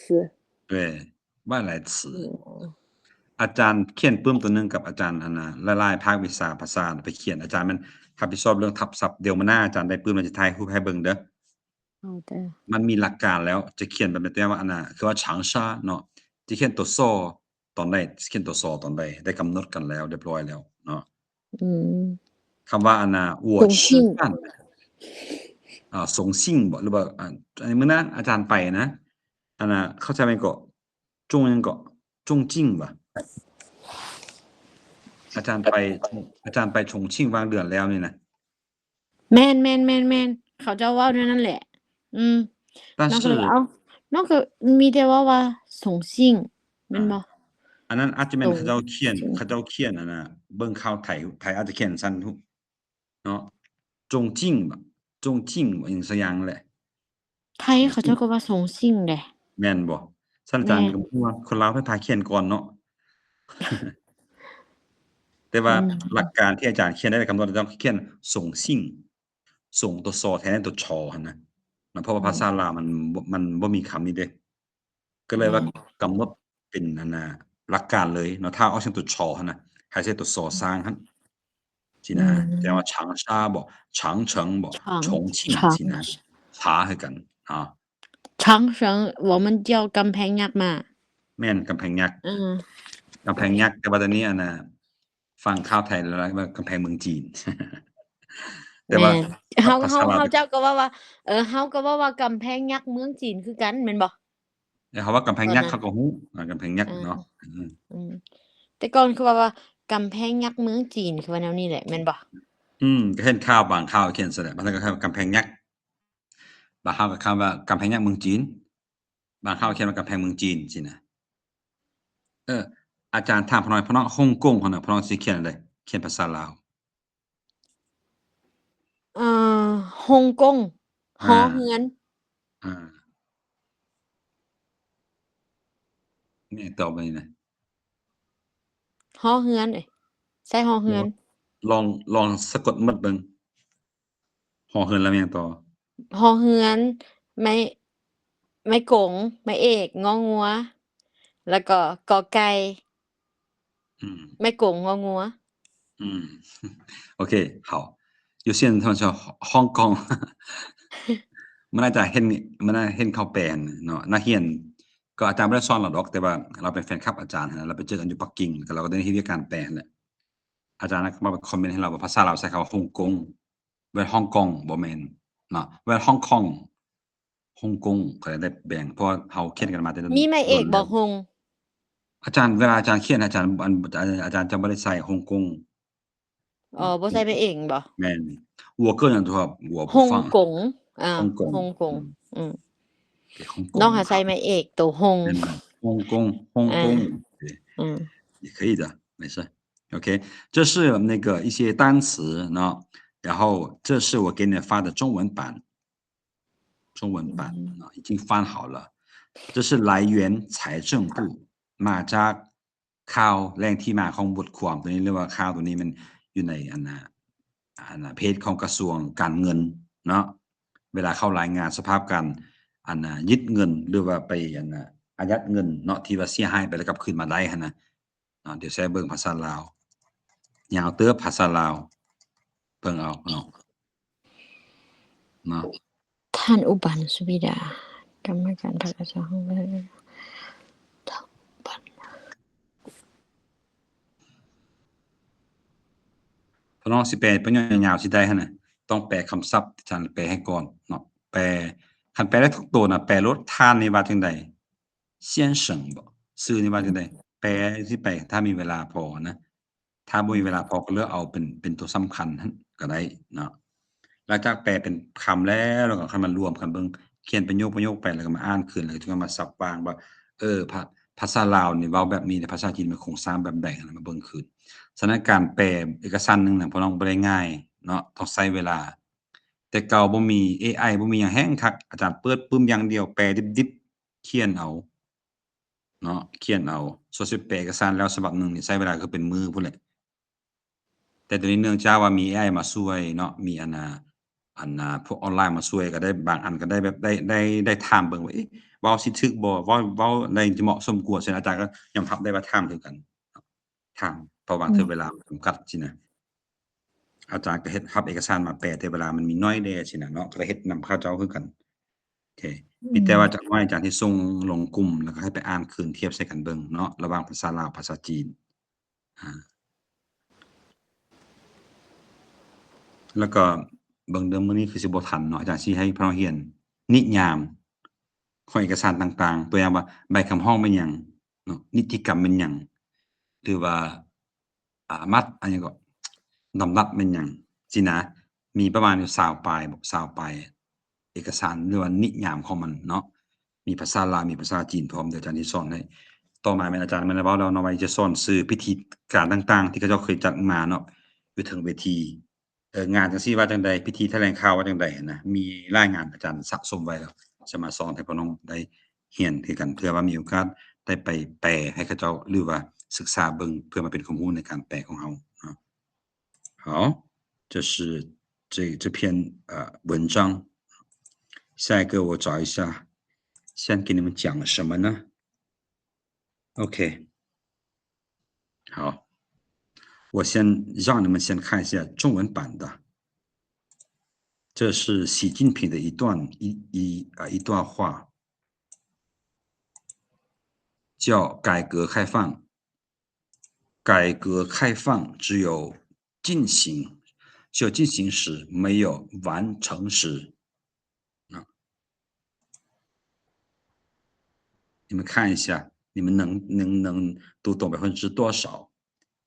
对 外来词. ອາຈານຂຽນປຶ້ມຕົວໜຶ່ງກັບອາຈານ ອັນນ່າ ຫຼາຍໆພາກວິຊາພາສາໄປຂຽນ ອາຈານແມ່ນຮັບຜິດຊອບເລື່ອງທັບສັບ. ດຽວມື້ໜ້າອາຈານໄດ້ປຶ້ມແລ້ວຈະຖ່າຍຮູບໃຫ້ເບິ່ງເດີ. ມັນມີຫຼັກການແລ້ວ ຈະຂຽນແບບໃດ ແຕ່ວ່າອັນນ່າ ຄືວ່າ 长沙 ເນາະ ຈະຂຽນຕົວ ສ ຕອນໃດ ຂຽນຕົວ ສ ຕອນໃດ ໄດ້ກຳນົດກັນແລ້ວ ຮຽບຮ້ອຍແລ້ວເນາະ. ອືມ ຄຳວ່າອັນນ່າ 我吃饭 ສງຊິງ ອ່າ สง兴 ບໍ ຫຼືວ່າ ອ່າ ມື້ນັ້ນອາຈານໄປນະ ອັນນ່າ ເຂົ້າໃຈແມ່ນເກາະ ຈົງຫຍັງເກາະ ຈົງຈິງ ຫວາ? ອາຈານໄປ ອາຈານໄປ 重庆 ຫວ່າງເດືອນແລ້ວນີ້ນະ. ແມ່ນໆໆໆ ເຂົາເຈົ້າເວົ້າແນວນັ້ນແຫຼະ. ອືມ 但是 ນ້ອງກໍເລີຍ ເອົ້າ ນ້ອງກໍມີແຕ່ເວົ້າວ່າ สง兴 ແມ່ນບໍ່? ອ່າ ອັນນັ້ນອາດຈະແມ່ນ สง兴 ເຂົາເຈົ້າຂຽນ ເຂົາເຈົ້າຂຽນອັນນ່າ ເບິ່ງຂ່າວໄທ ໄທອາດຈະຂຽນຊັ້ນເນາະ 中兴 ບໍ່ 中兴 ບໍ່ ອີ່ຫຍັງສັກຢ່າງແຫຼະ. ໄທເຂົາເຈົ້າກໍວ່າ สง兴 ເດ້ ແມ່ນບໍ່? ຊັ້ນອາຈານ ແມ່ນ ກໍບໍ່ຮູ້ວ່າຄົນລາວເພິ່ນພາຂຽນກ່ອນເນາະ. ແຕ່ວ່າ ອືມ ຫຼັກການທີ່ອາຈານຂຽນໄດ້ກຳນົດ ຕ້ອງຂຽນ สง兴 สง ຕົວ ສ ແທນຕົວ ช ຫັ້ນນະ ເນາະ ເພາະວ່າ ອືມ ພາສາລາວມັນ ມັນບໍ່ມີຄຳນີ້ເດ້ ກໍເລີຍວ່າ ແມ່ນ ກຳນົດເປັນອັນນ່າ ຫຼັກການເລີຍເນາະ ຖ້າອອກສຽງຕົວ ช ຫັ້ນນະ ໃຫ້ໃສ່ຕົວ ສ ຊ້າງຫັ້ນ ຊີ້ນະ. ອືມ ແຕ່ວ່າ 长沙 ບໍ 长城 ບໍ 长 重庆 长 ຊີ້ນະ ช ຄືກັນເນາະ. 长城 我们叫 ກຳແພງຍັກມາ ແມ່ນ ກຳແພງຍັກ. ເອີ ກຳແພງຍັກ ແຕ່ວ່າຕອນນີ້ອັນນ່າ ຟັງຂ່າວໄທແລ້ວວ່າກຳແພງເມືອງຈີນ. ແຕ່ວ່າ ແມ່ນ ເຮົາ ພາ ພາສາລາວ ເຮົາ ເຮົາເຈົ້າກໍເວົ້າວ່າ ເອີ ເຮົາກໍເວົ້າວ່າກຳແພງຍັກເມືອງຈີນຄືກັນແມ່ນບໍ່? ເອີ ເຮົາວ່າກຳແພງຍັກ ຕອນນັ້ນ ເຮົາກໍຮູ້ ອາ ກຳແພງຍັກ ອ່າ ເນາະ ອືມ ອືມ ແຕ່ກ່ອນຄືວ່າ ວ່າກຳແພງຍັກເມືອງຈີນ ຄືວ່າແນວນີ້ແຫຼະ ແມ່ນບໍ່? ອືມ ກໍເຫັນຂ່າວບາງຂ່າວຂຽນຊັ້ນແຫຼະ ບາງທ່ານກໍວ່າກຳແພງຍັກ ບາງເຮົາກໍຄຳວ່າກຳແພງຍັກເມືອງຈີນ ບາງເຮົາຂຽນວ່າກຳແພງເມືອງຈີນຊີ້ນະ. ເອີ ອາຈານຖາມພະນ້ອຍ ພະນ້ອງຮົງກົງຫັ້ນນະ ພະນ້ອງຊິຂຽນອັນໃດ? ຂຽນພາສາລາວ ເອີ ຮົງກົງ ຫໍເຮືອນ ອາ ແມ່ນຕອບອັນນີ້ນະ ຫໍເຮືອນເອີຍ ໃສ່ຫໍເຮືອນ ລອງ ລອງສະກົດໝົດເບິ່ງ ຫໍເຮືອນແລ້ວແມ່ນຫຍັງຕໍ່? ຫໍເຮືອນ ໄມ້ ໄມ້ກົງ ໄມ້ເອກ ງໍງົວ ແລ້ວກໍ ກອໄກ່ ອືມ ໄມ້ກົງ ງໍງົວ ອືມ ໂອເຄ ເຮົາ ຢູ່ຊຽນທຳມະຊາດ ຮົງກົງ ມັນອາດຈະເຫັນ ມັນອາດເຫັນເຂົາແປນເນາະ ນັກຮຽນ ກໍອາຈານບໍ່ໄດ້ສອນລາວດອກ ແຕ່ວ່າລາວເປັນແຟນຄລັບອາຈານຫັ້ນນະ ລາວໄປເຈີກັນຢູ່ປັກກິ່ງ ແລ້ວກໍລາວກໍໄດ້ເຮັດວຽກການແປຫັ້ນແຫຼະ ອາຈານກໍມາຄອມເມັນໃຫ້ລາວວ່າ ພາສາລາວໃຊ້ຄຳວ່າຮົງກົງ ແມ່ນຮົງກົງ ບໍ່ແມ່ນເນາະ ແມ່ນຮົງຄົງ ຮົງກົງ ກໍໄດ້ແບ່ງ ເພາະວ່າເຮົາຂຽນກັນມາແຕ່ ມີໄມ້ເອກບໍ່ ຮົງ? ອາຈານ ເວລາອາຈານຂຽນ ອາຈານ ອັນ ອາຈານຈະບໍ່ໄດ້ໃສ່ຮົງກົງ ອໍ ບໍ່ໃສ່ໄມ້ເອກແມ່ນບໍ່? ແມ່ນ 我个人的话 我不放 ຮົງກົງ ອ່າ ຮົງກົງ ຮົງກົງ ອືມ ອືມ ໂອເຄ ຮົງກົງ ນ້ອງຫາໃສ່ໄມ້ເອກໂຕຮົງ ແມ່ນບໍ່? ຮົງກົງ ຮົງກົງ ອ່າ ໂອເຄ ອືມ 也可以的 没事 OK 这是那个一些单词 เนาะ 然后这是我给你发的中文版 中文版 เนาะ 已经翻好了 这是来源财政部 มาจาก ຂ່າວ ແຫຼ່ງທີ່ມາຂອງບົດຄວາມຕົວນີ້ ຫຼືວ່າຂ່າວຕົວນີ້ແມ່ນຢູ່ໃນ ອັນນ່າ ອັນນ່າ ເພຈຂອງກະຊວງການເງິນເນາະ ເວລາເຂົາລາຍງານສະພາບການ ອັນນ່າ ຍຶດເງິນ ຫຼືວ່າໄປ ອັນນ່າ ອາຍັດເງິນເນາະ ທີ່ວ່າເສຍຫາຍໄປແລ້ວກັບຄືນມາໄດ້ຫັ້ນນະເນາະ ດຽວໃຊ້ເບິ່ງພາສາລາວ ຍາວເຕີບພາສາລາວ ເບິ່ງເອົາເນາະ ເນາະ ທ່ານອຸບັນ ສຸວິດາ ກຳມະການພັກກະຊວງ ທ່ານອຸບັນ ພວກນ້ອງຊິແປປະໂຫຍກຍາວໆຊິໄດ້ຫັ້ນນະ ຕ້ອງແປຄຳສັບທີ່ທ່ານແປໃຫ້ກ່ອນເນາະ ແປ ຄັນແປໄດ້ທຸກໂຕນະ ແປໂລດ ທ່ານນີ້ວ່າຈັ່ງໃດ? 先生 ບໍ ຊື່ນີ້ວ່າຈັ່ງໃດ? ແປຊິໄປ ຖ້າມີເວລາພໍນະ ຖ້າບໍ່ມີເວລາພໍກໍເລືອກເອົາເປັນ ເປັນຕົວສຳຄັນຫັ້ນກໍໄດ້ເນາະ ຫຼັງຈາກແປເປັນຄຳແລ້ວ ແລ້ວກໍຄ່ອຍມາລວມກັນເບິ່ງ ຂຽນປະໂຫຍກ ປະໂຫຍກໄປ ແລ້ວກໍມາອ່ານຄືນ ແລ້ວກໍຈຶ່ງມາສັບວາງວ່າ ເອີ ພາ ພາສາລາວນີ້ເວົ້າແບບນີ້ ແລະ ພາສາຈີນມັນໂຄງສ້າງແບບໃດ ຫັ້ນນະ ມາເບິ່ງຄືນ. ສະນັ້ນການແປເອກະສານໜຶ່ງນະ ພວກນ້ອງບໍ່ໄດ້ງ່າຍເນາະ ຕ້ອງໃຊ້ເວລາ. ແຕ່ເກົ່າບໍ່ມີເອໄອ ບໍ່ມີຫຍັງແຮງຄັກ ອາຈານເປີດປຶ້ມຢ່າງດຽວ ແປດິບໆ ຂຽນເອົາ ເນາະ ຂຽນເອົາ ສ່ວນຊິແປເອກະສານແລ້ວສະບັບໜຶ່ງນີ້ໃຊ້ເວລາຄືເປັນມື້ພຸ້ນແຫຼະ ແຕ່ດຽວນີ້ເນື່ອງຈາກວ່າມີເອໄອມາຊ່ວຍເນາະ ມີອັນນ່າ ອັນນ່າ ພວກອອນລາຍມາຊ່ວຍ ກໍໄດ້ ບາງອັນກໍໄດ້ແບບ ໄດ້ ໄດ້ ໄດ້ຖາມເບິ່ງວ່າ ເອະ ເວົ້າຊິຖືກບໍ່ ເວົ້າ ເວົ້າໄດ້ຈະເໝາະສົມກວ່າ ເຊິ່ງອາຈານກໍຍອມຮັບໄດ້ວ່າຖາມຄືກັນ ຖາມ ເພາະບາງເທື່ອເວລາມັນຈຳກັດຊີ້ນະ ອືມ ອາຈານກໍເຮັດ ຮັບເອກະສານມາແປ ແຕ່ເວລາມັນມີໜ້ອຍແດ່ຊີ້ນະເນາະ ກໍເຮັດນຳເຂົາເຈົ້າຄືກັນ. ໂອເຄ ອືມ ມີແຕ່ວ່າຈັກໜ້ອຍອາຈານຊິສົ່ງລົງກຸ່ມ ແລ້ວກໍໃຫ້ໄປອ່ານຄືນທຽບໃສ່ກັນເບິ່ງເນາະ ລະຫວ່າງພາສາລາວ ພາສາຈີນ ອາ ແລ້ວກໍເບິ່ງເດີ ມື້ນີ້ຄືຊິບໍ່ທັນເນາະ ອາຈານຊິໃຫ້ພວກເຮົາຮຽນນິຍາມຂອງເອກະສານຕ່າງໆ ຕົວຢ່າງວ່າໃບຄຳຮ້ອງແມ່ນຫຍັງເນາະ ນິຕິກຳແມ່ນຫຍັງ ຫຼືວ່າ ອາ ມັດ ອັນຫຍັງກໍ ດຳລັດແມ່ນຫຍັງຊີ້ນະ ມີປະມານຢູ່ຊາວປາຍ ຊາວປາຍເອກະສານ ຫຼືວ່ານິຍາມຂອງມັນເນາະ ມີພາສາລາວ ມີພາສາຈີນພ້ອມ ດຽວອາຈານຊິສອນໃຫ້. ຕໍ່ມາແມ່ນອາຈານແມ່ນໄດ້ເວົ້າແລ້ວເນາະ ວ່າຈະສອນຊື່ພິທີການຕ່າງໆ ທີ່ເຂົາເຈົ້າເຄີຍຈັດມາເນາະ ຢູ່ເທິງເວທີ ເອີ ງານຈັ່ງຊີ້ວ່າຈັ່ງໃດ ພິທີຖະແຫຼງຂ່າວວ່າຈັ່ງໃດຫັ້ນນະ ມີລາຍງານອາຈານສະສົມໄວ້ແລ້ວ ຈະມາສອນໃຫ້ພວກນ້ອງໄດ້ຮຽນຄືກັນ ເພື່ອວ່າມີໂອກາດໄດ້ໄປແປໃຫ້ເຂົາເຈົ້າ ຫຼືວ່າສຶກສາເບິ່ງ ເພື່ອມາເປັນຄວາມຮູ້ໃນການແປຂອງເຮົາເນາະ. 好，这是这，这篇，呃，文章。下一个我找一下，先给你们讲什么呢？ OK，好，我先让你们先看一下中文版的。这是习近平的一段，一，一，呃，一段话，叫改革开放。改革开放只有进行，就进行时，没有完成时。啊，你们看一下，你们能，能，能读懂百分之多少？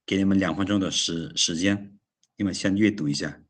给你们两分钟的时，时间，你们先阅读一下。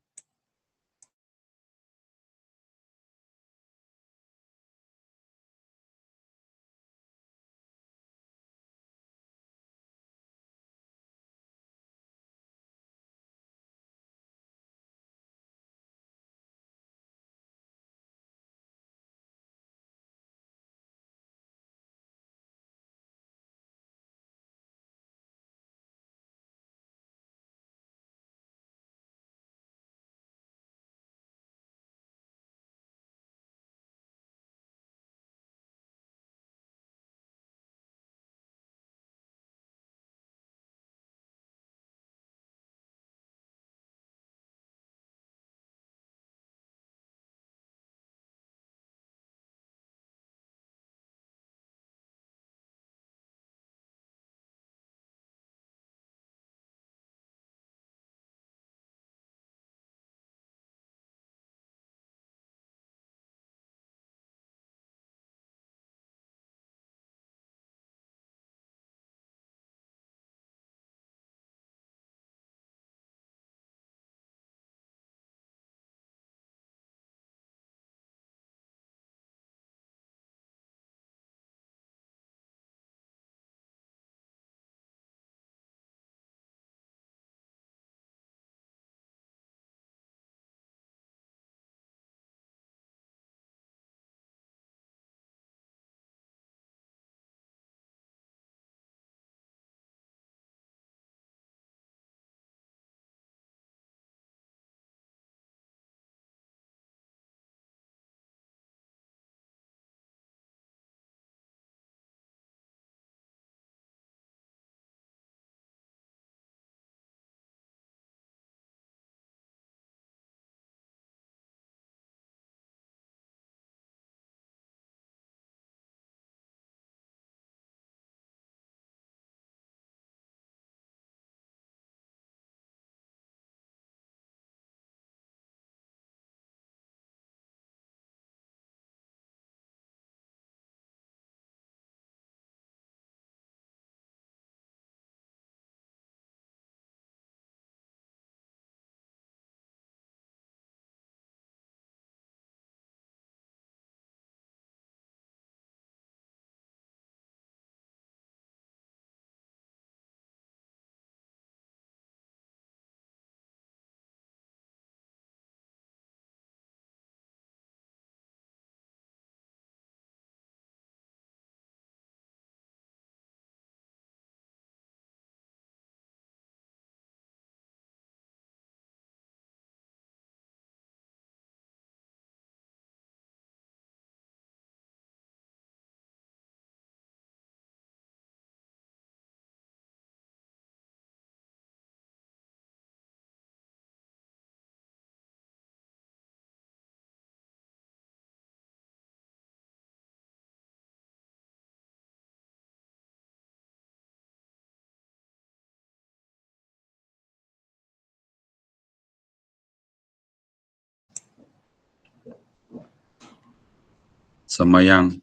怎么样？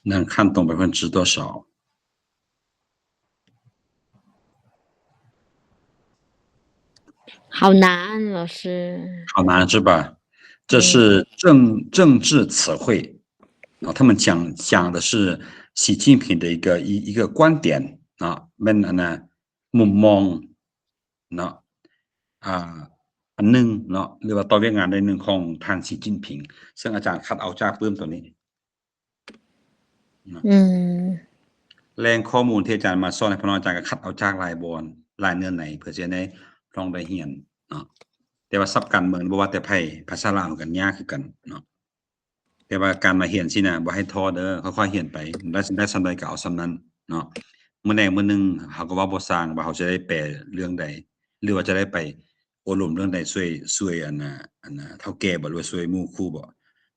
能看懂百分之多少？ 好难，老师。好难是吧？这是政，政治词汇。啊，他们讲，讲的是习近平的一个，一，一个观点 ເນາະ ແມ່ນອັນນ່າ ມຸມມອງ ເນາະ ອ່າ ອັນໜຶ່ງເນາະ ຫຼືວ່າຕໍ່ວຽກງານໃດໜຶ່ງຂອງທ່ານ ສີຈິ້ນຜິງ ເຊິ່ງອາຈານຄັດເອົາຈາກປຶ້ມໂຕນີ້ ເນາະ ອືມ ແຫຼ່ງຂໍ້ມູນທີ່ອາຈານມາສອນໃຫ້ພວກນ້ອງ ອາຈານກໍຄັດເອົາຈາກຫຼາຍບ່ອນ ຫຼາຍເນື້ອໃນ ເພື່ອຊິໃຫ້ນ້ອງໄດ້ຮຽນເນາະ. ແຕ່ວ່າສັບການເມືອງ ບໍ່ວ່າແຕ່ໃຜ ພາສາລາວກໍຍາກຄືກັນເນາະ. ແຕ່ວ່າການມາຮຽນຊີ້ນະ ບໍ່ໃຫ້ທໍ້ເດີ ຄ່ອຍໆຮຽນໄປ ໄດ້ ໄດ້ສ່ຳໃດກໍເອົາສ່ຳນັ້ນເນາະ. ມື້ໃດມື້ໜຶ່ງເຮົາກໍເວົ້າບໍ່ຊ່າງວ່າເຮົາຈະໄດ້ແປເລື່ອງໃດ ຫຼືວ່າຈະໄດ້ໄປໂອ້ລົມເລື່ອງໃດ ຊ່ວຍ ຊ່ວຍອັນນ່າ ອັນນ່າ ເຖົ້າແກ່ບໍ ຫຼືວ່າຊ່ວຍໝູ່ຄູ່ບໍ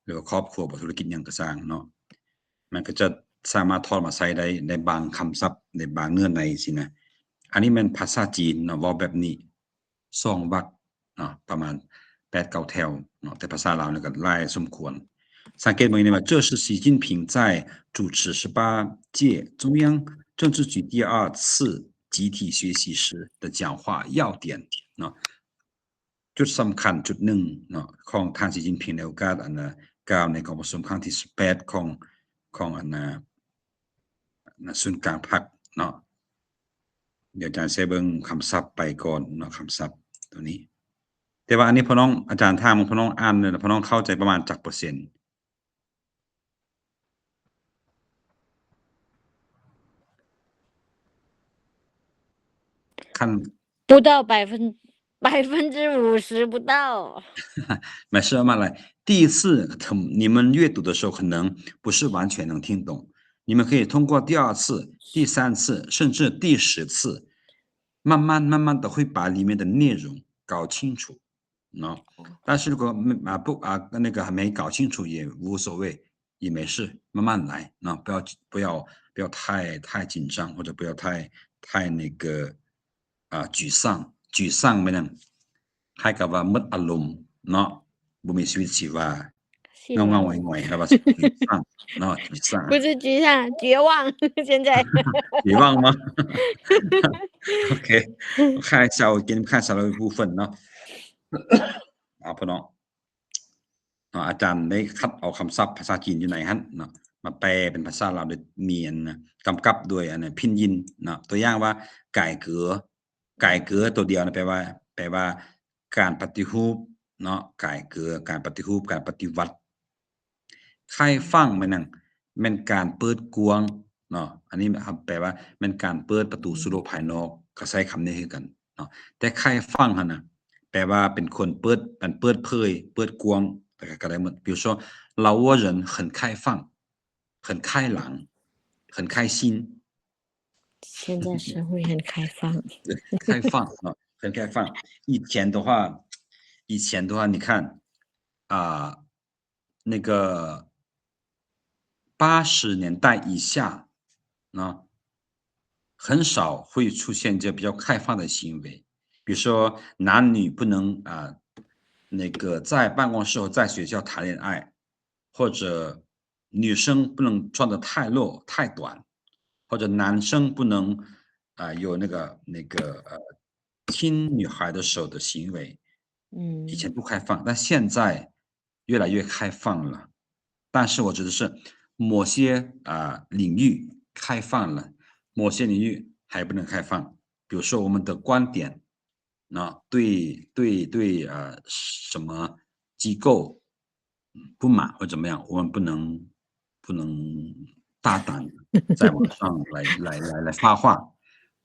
ຫຼືວ່າຄອບຄົວບໍ ທຸລະກິດຫຍັງກໍຊ່າງເນາະ ມັນກໍຈະສາມາດຖອດມາໃຊ້ໄດ້ໃນບາງຄຳສັບ ໃນບາງເນື້ອໃນຊີ້ນະ. ອັນນີ້ແມ່ນພາສາຈີນເນາະ ເວົ້າແບບນີ້ ສອງວັກ ເນາະ ປະມານແປດເກົ້າແຖວເນາະ ແຕ່ພາສາລາວນີ້ກໍຫຼາຍສົມຄວນ. ສັງເກດເບິ່ງນີ້ວ່າ 这是习近平在主持十八届中央政治局第二次集体学习时的讲话要点 ເນາະ. ຈຸດສຳຄັນຈຸດໜຶ່ງເນາະ ຂອງທ່ານ ສີຈິ້ນຜິງ ໃນໂອກາດອັນນ່າ ກ່າວໃນກອງປະຊຸມຄັ້ງທີສິບແປດຂອງ ຂອງອັນນ່າ ນະ ສູນກາງພັກເນາະ. ດຽວອາຈານຊິເບິ່ງຄຳສັບໄປກ່ອນເນາະ ຄຳສັບໂຕນີ້. ແຕ່ວ່າອັນນີ້ພໍ່ນ້ອງ ອາຈານຖາມພໍ່ນ້ອງອ່ານແລ້ວ ພໍ່ນ້ອງເຂົ້າໃຈປະມານຈັກເປີເຊັນ? ຄັນ 不到百分，百分之五十不到。没事，慢慢来。第一次，你们阅读的时候可能不是完全能听懂，你们可以通过第二次、第三次，甚至第十次，慢慢慢慢地会把里面的内容搞清楚。 เนาะ 但是如果 อ่า 不 อ่า 那个还没搞清楚也无所谓，也没事，慢慢来 เนาะ 不要 不要 不要太 太紧张 或者不要太 太那个 อ่า 沮丧 沮丧 ແມ່ນຫຍັງ? ຄ້າຍກັບວ່າໝົດອາລົມເນາະ ບໍ່ມີຊີວິດຊີວາ ເຫງົາໆຫງອຍໆ ແລ້ວວ່າ 沮丧 ເນາະ 沮丧 不是沮丧，绝望，现在。 绝望吗? ໂອເຄ ຂ້າເຈົ້າກິນ ຂ້າເຈົ້າເລີຍຜູ້ເພິ່ນເນາະ ເອົາ ເພິ່ນເນາະ ເນາະ ອາຈານໄດ້ຄັດເອົາຄຳສັບພາສາຈີນຢູ່ໃນຫັ້ນເນາະ ມາແປເປັນພາສາລາວໂດຍມີອັນນະ ກຳກັບໂດຍອັນນະ ພິນຢິນເນາະ ຕົວຢ່າງວ່າ ກາຍເກີ ກາຍເກີຕົວດຽວນະ ແປວ່າ ແປວ່າການປະຕິຮູບເນາະ ກາຍເກີ ການປະຕິຮູບ ການປະຕິວັດ. ໄຂຟາງແມ່ນຫຍັງ? ແມ່ນການເປີດກວ້າງເນາະ ອັນນີ້ແປວ່າແມ່ນການເປີດປະຕູສູ່ໂລກພາຍນອກ ກໍໃຊ້ຄຳນີ້ຄືກັນເນາະ ແຕ່ໄຂຟາງຫັ້ນນະ ແປວ່າເປັນຄົນເປີດ ອັນເປີດເຜີຍ ເປີດກວ້າງ ກໍ ກໍໄດ້ໝົດ 比如说 老挝人很开放 很开朗 很开心 现在社会很开放。 开放 เนาะ 很开放 以前的话 以前的话 你看 啊 那个八十年代以下 เนาะ 很少会出现这比较开放的行为 比如说男女不能 啊 那个在办公室和在学校谈恋爱 或者女生不能穿得太露太短 或者男生不能 啊 有那个 那个 呃 亲女孩的手的行为 以前不开放 但现在越来越开放了 但是我觉得是某些 啊 领域开放了 某些领域还不能开放 比如说我们的观点 เนาะ 对 对 对 呃 什么机构不满或怎么样 我们不能 不能大胆在网上来 来 来 来发话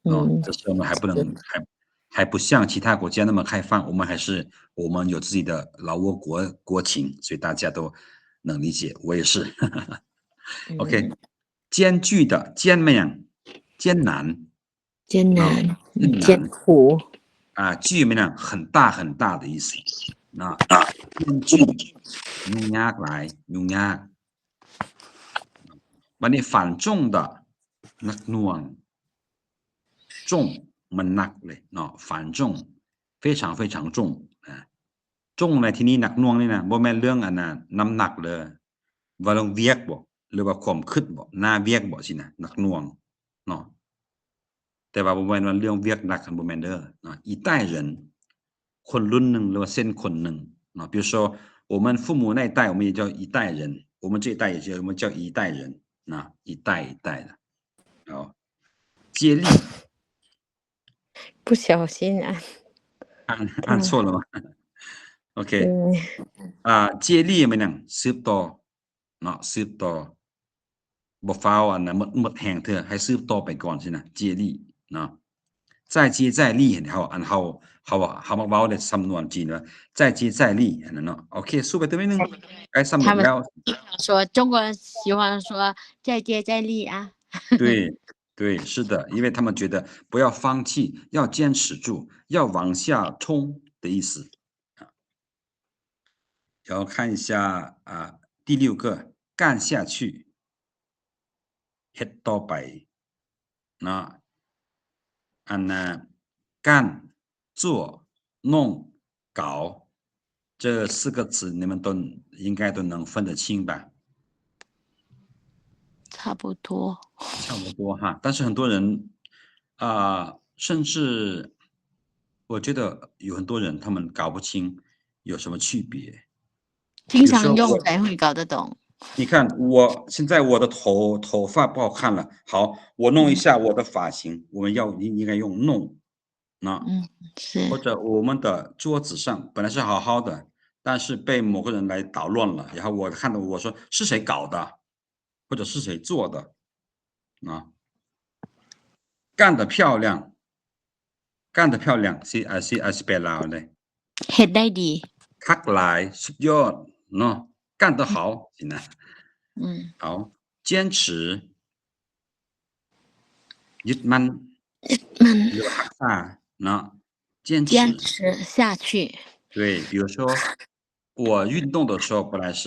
เนาะ 这是我们还不能 还 还不像其他国家那么开放 我们还是 我们有自己的老挝国 国情 所以大家都能理解 我也是 OK 艰巨的 艰 แມ່ນຫຍັງ? 艰难 艰难 เนาะ 艰难 艰苦 อ่า 巨 แມ່ນຫຍັງ? 很大很大的意思 เนาະ 艰巨 ຫຍຸ້ງຍາກຫຼາຍ ຫຍຸ້ງຍາກ ບັດນີ້ 繁重的 ໜັກໜ່ວງ 重 ມັນໜັກເລີຍເນາະ 繁重 非常非常重 ນະ 重 ໃນທີ່ນີ້ ໜັກໜ່ວງນີ້ນະ ບໍ່ແມ່ນເລື່ອງອັນນ່າ ນ້ຳໜັກເດີ ວ່າເລື່ອງວຽກບໍ ຫຼືວ່າຄວາມຄິດບໍ ໜ້າວຽກບໍ ຊີ້ນະ ໜັກໜ່ວງເນາະ ແຕ່ວ່າບໍ່ແມ່ນວ່າເລື່ອງວຽກໜັກ ບໍ່ແມ່ນເດີເນາະ 一代人 ຄົນລຸ້ນໜຶ່ງ ຫຼືວ່າເຊັ່ນຄົນໜຶ່ງເນາະ 比如说我们父母那一代 我们也叫一代人 我们这一代也叫 我们叫一代人 นะ 一代一代的 好 接力 不小心อ่าน อ่าน อ่าน错了吗? โอเค อืม ອ່າ 接力 ແມ່ນຫຍັງ? ສືບຕໍ່ເນາະ ສືບຕໍ່ ບໍ່ຟ້າວອັນນັ້ນ ໝົດ ໝົດແຮງເທື່ອ ໃຫ້ສືບຕໍ່ໄປກ່ອນຊີ້ນະ 接力 ເນາະ 再接再厉 ເຮົາ ອັນເຮົາ ເຮົາ ເຮົາມັກເວົ້າໃນສຳນວນຈີນວ່າ 再接再厉 ອັນນັ້ນເນາະ ໂອເຄ ສູ້ໄປຕົວໜຶ່ງ ໃກ້ສຳເລັດແລ້ວ 他们说，中国人喜欢说再接再厉啊。 对 对，是的，因为他们觉得不要放弃，要坚持住，要往下冲的意思。啊，然后看一下，啊，第六个，干下去，เຮັດຕໍ່ໄປ ເນາະ ອັນນ່າ 干 做 弄搞这四个词，你们都应该都能分得清吧？差不多。差不多哈，但是很多人啊、甚至我觉得有很多人他们搞不清有什么区别。经常用才会搞得懂。你看我现在我的头头发不好看了，好，我弄一下我的发型，我们要应应该用弄，那嗯，是。或者我们的桌子上本来是好好的，但是被某个人来捣乱了，然后我看到我说是谁搞的，或者是谁做的，啊，干得漂亮，干得漂亮 สิ อา สิ อา สิແປລາວເລີຍ ເຮັດໄດ້ດີ ຄັກຫຼາຍ ສຸດຍອດເນາະ 干得好 ຊິນະ อืม 好 坚持 ຍຶດໝັ້ນ มัน ຫຼືວ່າຮັກສາເນາະ 坚持 坚持下去。对，比如说我运动的时候本来是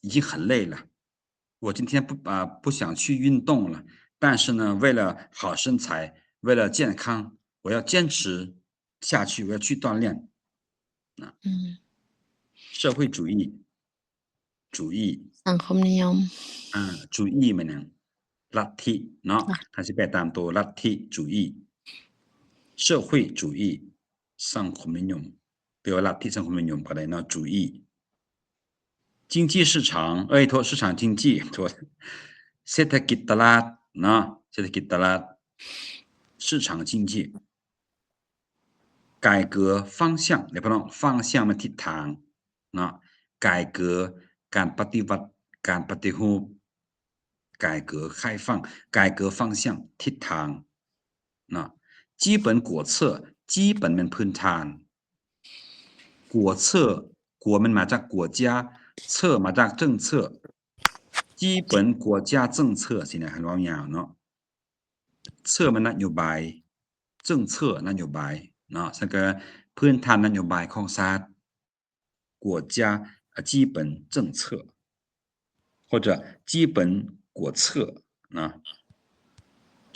已经很累了，我今天不啊、不想去运动了，但是呢，为了好身材，为了健康，我要坚持下去，我要去锻炼。อืม 社会主义 主义 สังคมนิยม ອ່າ 主义ແມ່ນຫຍັງ ລັດທິເນາະ ຖ້າຊິແປຕາມໂຕ ລັດທິ 主义 社会主义 ສັງຄົມນິຍົມ ຫຼືວ່າລັດທິສັງຄົມນິຍົມກໍໄດ້ເນາະ 主义 经济市场 ເອີຍ ໂທດ 市场经济 ໂທດ ເສດຖະກິດຕະຫຼາດເນາະ ເສດຖະກິດຕະຫຼາດ 市场经济 改革方向 ເດ້ພີ່ນ້ອງ 方向 ແມ່ນທິດທາງເນາະ 改革 ການປະຕິວັດ ການປະຕິຮູບ 改革开放 改革方向 ທິດທາງເນາະ 基本国策 基本 ແມ່ນພື້ນຖານ 国策 国 ແມ່ນມາຈາກ国家 策 ມາຈາກ政策 基本国家政策 ຊີ້ນະ ຄັນເວົ້າຍາວເນາະ 策 ແມ່ນນະໂຍບາຍ 政策 ນະໂຍບາຍເນາະ ຊັ້ນກໍພື້ນຖານນະໂຍບາຍຂອງຊາດ 国家 基本政策 或者基本国策 ນະ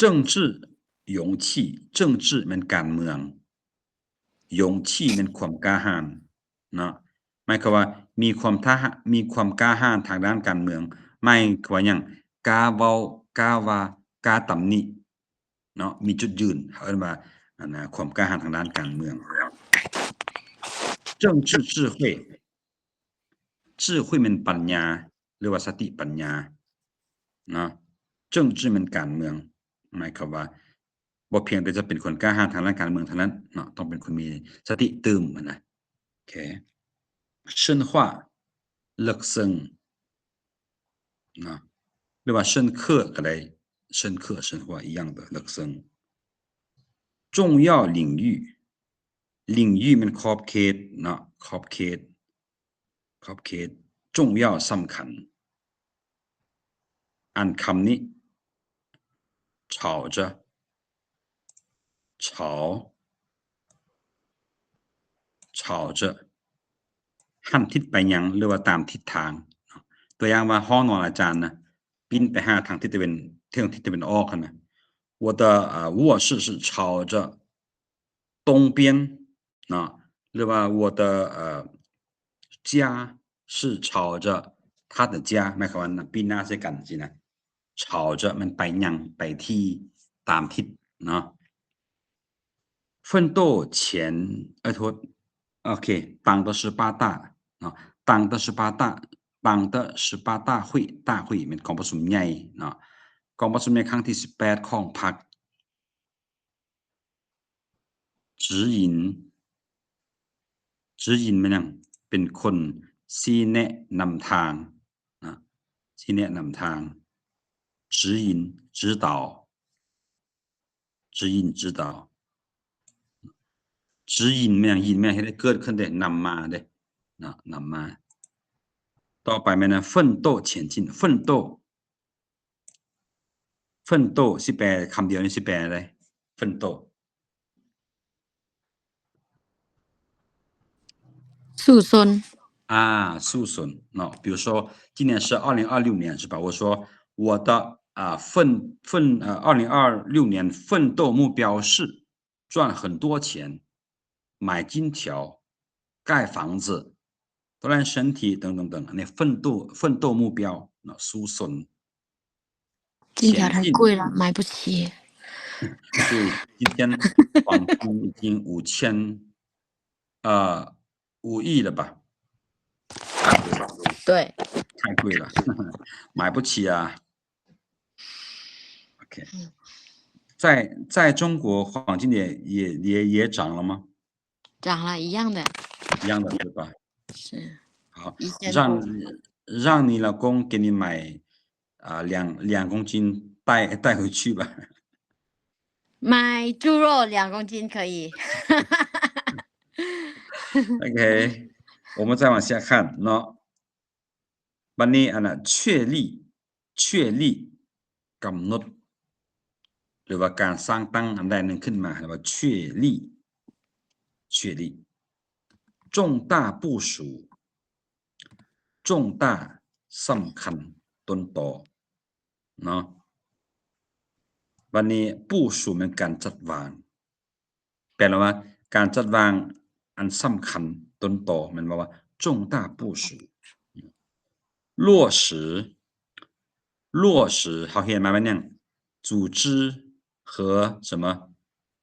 政治勇气 政治 ແມ່ນການເມືອງ 勇气 ແມ່ນຄວາມກ້າຫານເນາະ ໝາຍຄວາມວ່າມີຄວາມທ້າ ມີຄວາມກ້າຫານທາງດ້ານການເມືອງ ໝາຍຄວາມວ່າຫຍັງ ກ້າເວົ້າ ກ້າວ່າ ກ້າຕຳໜິ ເນາະ ມີຈຸດຢືນ ເຂົາເອີ້ນວ່າ ອັນນະ ຄວາມກ້າຫານທາງດ້ານການເມືອງ 政治智慧 智慧 ແມ່ນປັນຍາ ຫຼືວ່າສະຕິປັນຍາເນາະ 政治 ແມ່ນການເມືອງ ໝາຍຄວາມວ່າ ບໍ່ພຽງແຕ່ຈະເປັນຄົນກ້າຫານທາງດ້ານການເມືອງເທົ່ານັ້ນເນາະ ຕ້ອງເປັນຄົນມີສະຕິຕື່ມຫັ້ນນະ ໂອເຄ 深化 ເລິກເຊິ່ງເນາະ ຫຼືວ່າ 深刻 ກໍໄດ້ 深刻 深化 ອີກຢ່າງ ເລິກເຊິ່ງ 重要领域 领域 ແມ່ນຂອບເຂດເນາະ ຂອບເຂດ ຂອບເຂດ 重要 ສຳຄັນ ອ່ານຄຳນີ້ 朝着 朝 朝着 ຫັນທິດໄປຫຍັງ ຫຼືວ່າຕາມທິດທາງ ຕົວຢ່າງວ່າຫ້ອງນອນອາຈານນະ ປິ່ນໄປຫາທາງທິດຕາເວັນ ເທິງທິດຕາເວັນອອກຫັ້ນນະ 我的呃卧室是朝着东边 ເນາະ ຫຼືວ່າ 我的呃家是朝着他的家 ໝາຍຄວາມວ່າປີ້ນໜ້າໃສ່ກັນຊີ້ນະ 朝着 ແມ່ນໄປຫຍັງ ໄປທີ່ ຕາມທິດເນາະ 奋斗前 ເອີຍ ໂທດ ໂອເຄ 党的十八大 ເນາະ 党的十八大 党的十八大会 大会 ແມ່ນກອງປະຊຸມໃຫຍ່ເນາະ ກອງປະຊຸມໃຫຍ່ຄັ້ງທີສິບແປດຂອງພັກ 指引 指引 ແມ່ນຫຍັງ ເປັນຄົນຊີ້ແນະນຳທາງນະ ຊີ້ແນະນຳທາງ 指引 指导 指引 指导 指引 ແມ່ນຫຍັງ 引 ແມ່ນເຮັດໃຫ້ເກີດຂຶ້ນເດ້ ນຳມາເດ້ເນາະ ນຳມາ ຕໍ່ໄປແມ່ນ 奋斗前进 奋斗 奋斗 ຊິແປຄຳດຽວນີ້ ຊິແປໄດ້ 奋斗 ສູ້ຊົນ ອ່າ สู้ชน ເນາະ 比如说今年是二零二六年是吧 我说我的啊奋奋呃二零二六年奋斗目标是赚很多钱买金条盖房子、锻炼身体等等等，อันนี้奋斗 奋斗目标 เนาะ สู้สน 金条太贵了，买不起。对，今天黄金已经五千，呃，五亿了吧？对。太贵了，买不起啊。OK，在，在中国黄金也，也，也，也涨了吗？涨了，一样的。一样的，对吧？是。好，让，让你老公给你买，啊，两，两公斤带，带回去吧。买猪肉两公斤可以。OK，我们再往下看เนาะ。 ບັດນີ້ອັນນ່າ 确立 确立 ກຳນົດ ຫຼືວ່າການສ້າງຕັ້ງອັນໃດອັນໜຶ່ງຂຶ້ນມາ ເອີ້ນວ່າ 确立 确立 重大部署 重大 ສຳຄັນ ຕົ້ນຕໍເນາະ ບັດນີ້ 部署 ແມ່ນການຈັດວາງ ແປວ່າການຈັດວາງອັນສຳຄັນຕົ້ນຕໍ ແມ່ນບໍ່ວ່າ 重大部署 落实 落实 ເຮົາຮຽນມາແມ່ນຫຍັງ 组织 和 什么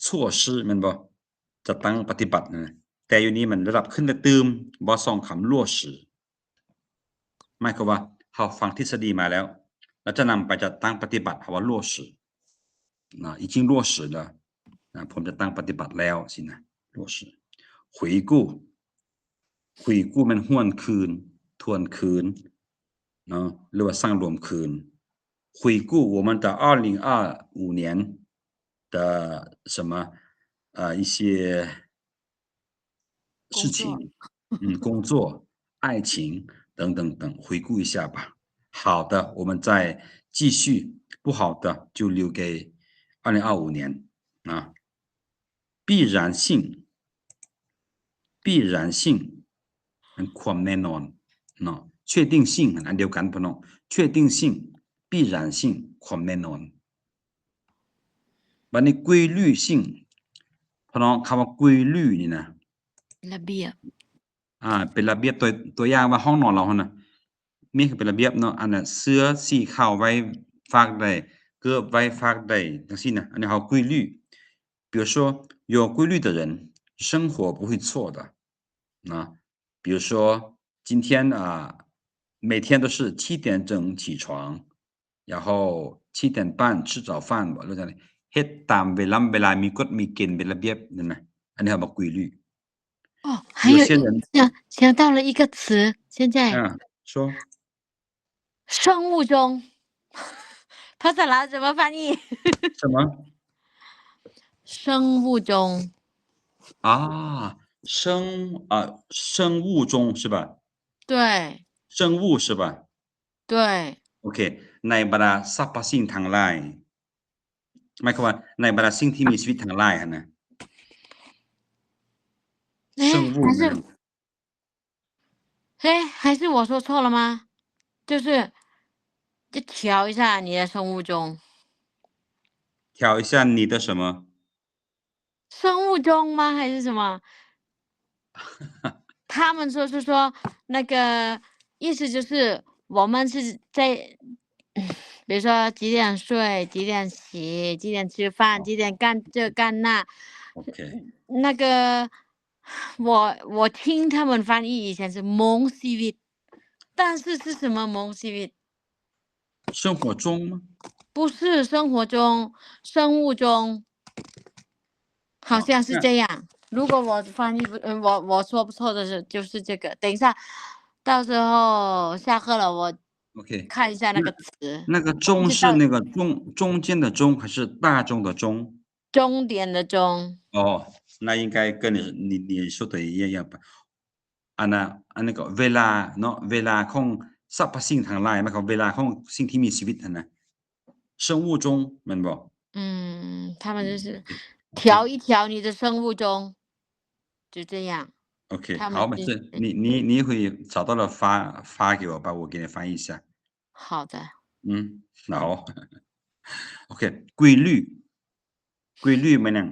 措施 ແມ່ນບໍ່ ຈັດຕັ້ງປະຕິບັດນະ ແຕ່ຢູ່ນີ້ມັນລະດັບຂຶ້ນແລ້ວຕື່ມ ບໍ່ສອງຄຳ 落实 ໝາຍຄວາມວ່າເຮົາຟັງທິດສະດີມາແລ້ວ ແລ້ວຈະນຳໄປຈັດຕັ້ງປະຕິບັດ ເຮົາວ່າ 落实 ນະ 已经落实了 ນະ ພວມຈັດຕັ້ງປະຕິບັດແລ້ວ ຊີ້ນະ 落实 回顾 回顾 ແມ່ນຫວນຄືນ ທວນຄືນເນາະ ຫຼືວ່າສັງລວມຄືນ 回顾我们的二零二五年 的什么，呃，一些事情，工作。嗯，工作、爱情等等等，回顾一下吧。好的，我们再继续，不好的就留给二零二五年啊。必然性，必然性 ແມ່ນຄວາມແນ່ນອນເນາະ 确定性 ອັນດຽວກັນ ພີ່ນ້ອງ 确定性 必然性 ຄວາມແນ່ນອນ ບັດນີ້ 规律性 ພີ່ນ້ອງ ຄຳວ່າ 规律 ນີ້ນະ ລະບຽບ ອ່າ ເປັນລະບຽບ ຕົວ ຕົວຢ່າງວ່າຫ້ອງນອນເຮົາຫັ້ນນະ ມີເປັນລະບຽບເນາະ ອັນນ່າ ເສື້ອສີຂາວໄວ້ຟາກໃດ ເກີບໄວ້ຟາກໃດ ຈັ່ງຊີ້ນະ ອັນນີ້ເຮົາ 规律 比如说，有规律的人，生活不会错的，啊，比如说，今天啊，每天都是七点整起床，然后七点半吃早饭 ເຮັດຕາມເວລາ ເວລາມີກົດມີເກນ ເປັນລະບຽບນັ້ນນະ ອັນນີ້ເຮົາວ່າ 规律 哦，还有一个，想，想到了一个词，现在。啊，说。生物钟。ภาษาลาว怎么翻译？什么？生物钟。啊，生，啊，生物钟是吧？对。生物是吧？对。OK，ในบรรดาสรรพสิ่งทั้งหลาย ໝາຍຄວາມວ່າໃນບັນດາສິ່ງທີ່ມີຊີວິດທັງຫຼາຍຫັ້ນນະ 诶，生物 还是 诶，还是我说错了吗？就是，就调一下你的生物钟。调一下你的什么？生物钟吗？还是什么？他们说是说，那个意思就是我们是在，比如说几点睡，几点起，几点吃饭，几点干这干那。OK。那个，我，我听他们翻译以前是โมງຊີວິດ 但是是什么โมງຊີວິດ？ 生活钟吗？不是生活钟，生物钟，好像是这样。那，如果我翻译不，呃，我，我说不错的是，就是这个。等一下，到时候下课了，我，OK，看一下那个词。那，那个钟是那个中，中间的中还是大钟的钟？终点的终。哦，那应该跟你，你，你说的一样吧。 ອັນນ່າ ອັນນີ້ກໍເວລາເນາະ ເວລາຂອງສັບພະສິ່ງທັງຫຼາຍ ໝາຍຄວາມເວລາຂອງສິ່ງທີ່ມີຊີວິດຫັ້ນນະ 生物钟 ແມ່ນບໍ່? 嗯，他们就是调一调你的生物钟，就这样。OK，好，没事，你，你，你会找到了发，发给我吧，我给你翻译一下。好的。嗯，好。OK，规律，规律 ແມ່ນຫຍັງ?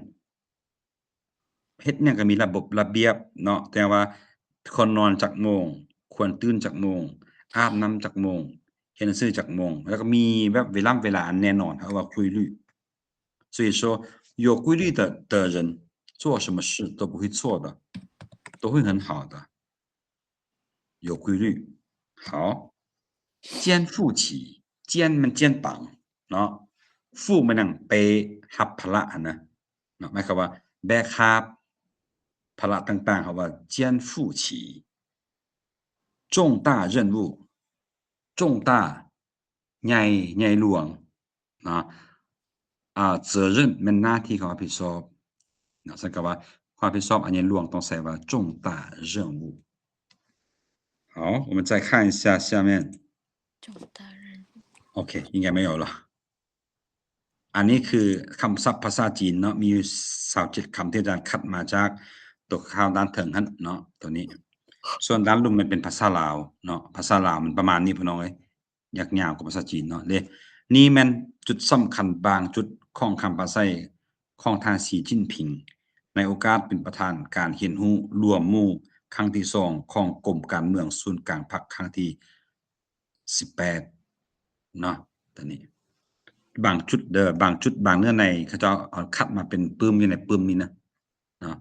ເຮັດຫຍັງກໍມີລະບົບລະບຽບເນາະ ແຕ່ວ່າ ຄວນນອນຈັກໂມງ, ຄວນຕື່ນຈັກໂມງ, ອາບນ້ຳຈັກໂມງ, ຮຽນໜັງສືຈັກໂມງ, ແລ້ວກໍມີແບບເວລາ ເວລາອັນແນ່ນອນ ເຮົາວ່າ 规律. 所以说有规律的，的人做什么事都不会错的，都会很好的。 有规律。好，肩负起，肩 ແມ່ນ 肩膀 ເນາະ 负 ແມ່ນຫຍັງ ໄປຮັບພາລະຫັ້ນນະເນາະ ໝາຍຄວາມວ່າແບກຫາບພາລະຕ່າງໆ ເຮົາວ່າ 肩负起 重大任务 重大 ໃຫຍ່ ໃຫຍ່ຫຼວງເນາະ ອ່າ 责任 ແມ່ນໜ້າທີ່ ຄວາມຮັບຜິດຊອບເນາະ ຊັ້ນກໍວ່າ ຄວາມຮັບຜິດຊອບອັນໃຫຍ່ຫຼວງ ຕ້ອງໃຊ້ວ່າ 重大任务. 好，我们再看一下下面。重大任务。 ໂອເຄ 应该没有了。 ອັນນີ້ຄືຄຳສັບພາສາຈີນເນາະ ມີຢູ່ຊາວເຈັດຄຳ ທີ່ອາຈານຄັດມາຈາກຕົວຂ່າວດ້ານເທິງຫັ້ນເນາະ ຕົວນີ້. ສ່ວນດ້ານລຸ່ມແມ່ນເປັນພາສາລາວເນາະ ພາສາລາວມັນປະມານນີ້ ພີ່ນ້ອງເອີຍ. ຍາກຍາວກວ່າພາສາຈີນເນາະເດ້. ນີ້ແມ່ນຈຸດສຳຄັນບາງຈຸດຂອງຄຳປາໄສຂອງທ່ານ ສີຈິ້ນຜິງ ໃນໂອກາດເປັນປະທານການຮຽນຮູ້ລວມໝູ່ຄັ້ງທີສອງຂອງກົມການເມືອງສູນກາງພັກຄັ້ງທີສິບແປດເນາະ. ຕົວນີ້ບາງຈຸດເດີ ບາງຈຸດ ບາງເນື້ອໃນ ເຂົາເຈົ້າເອົາຄັດມາເປັນປຶ້ມຢູ່ໃນປຶ້ມນີ້ນະ. ເນາະ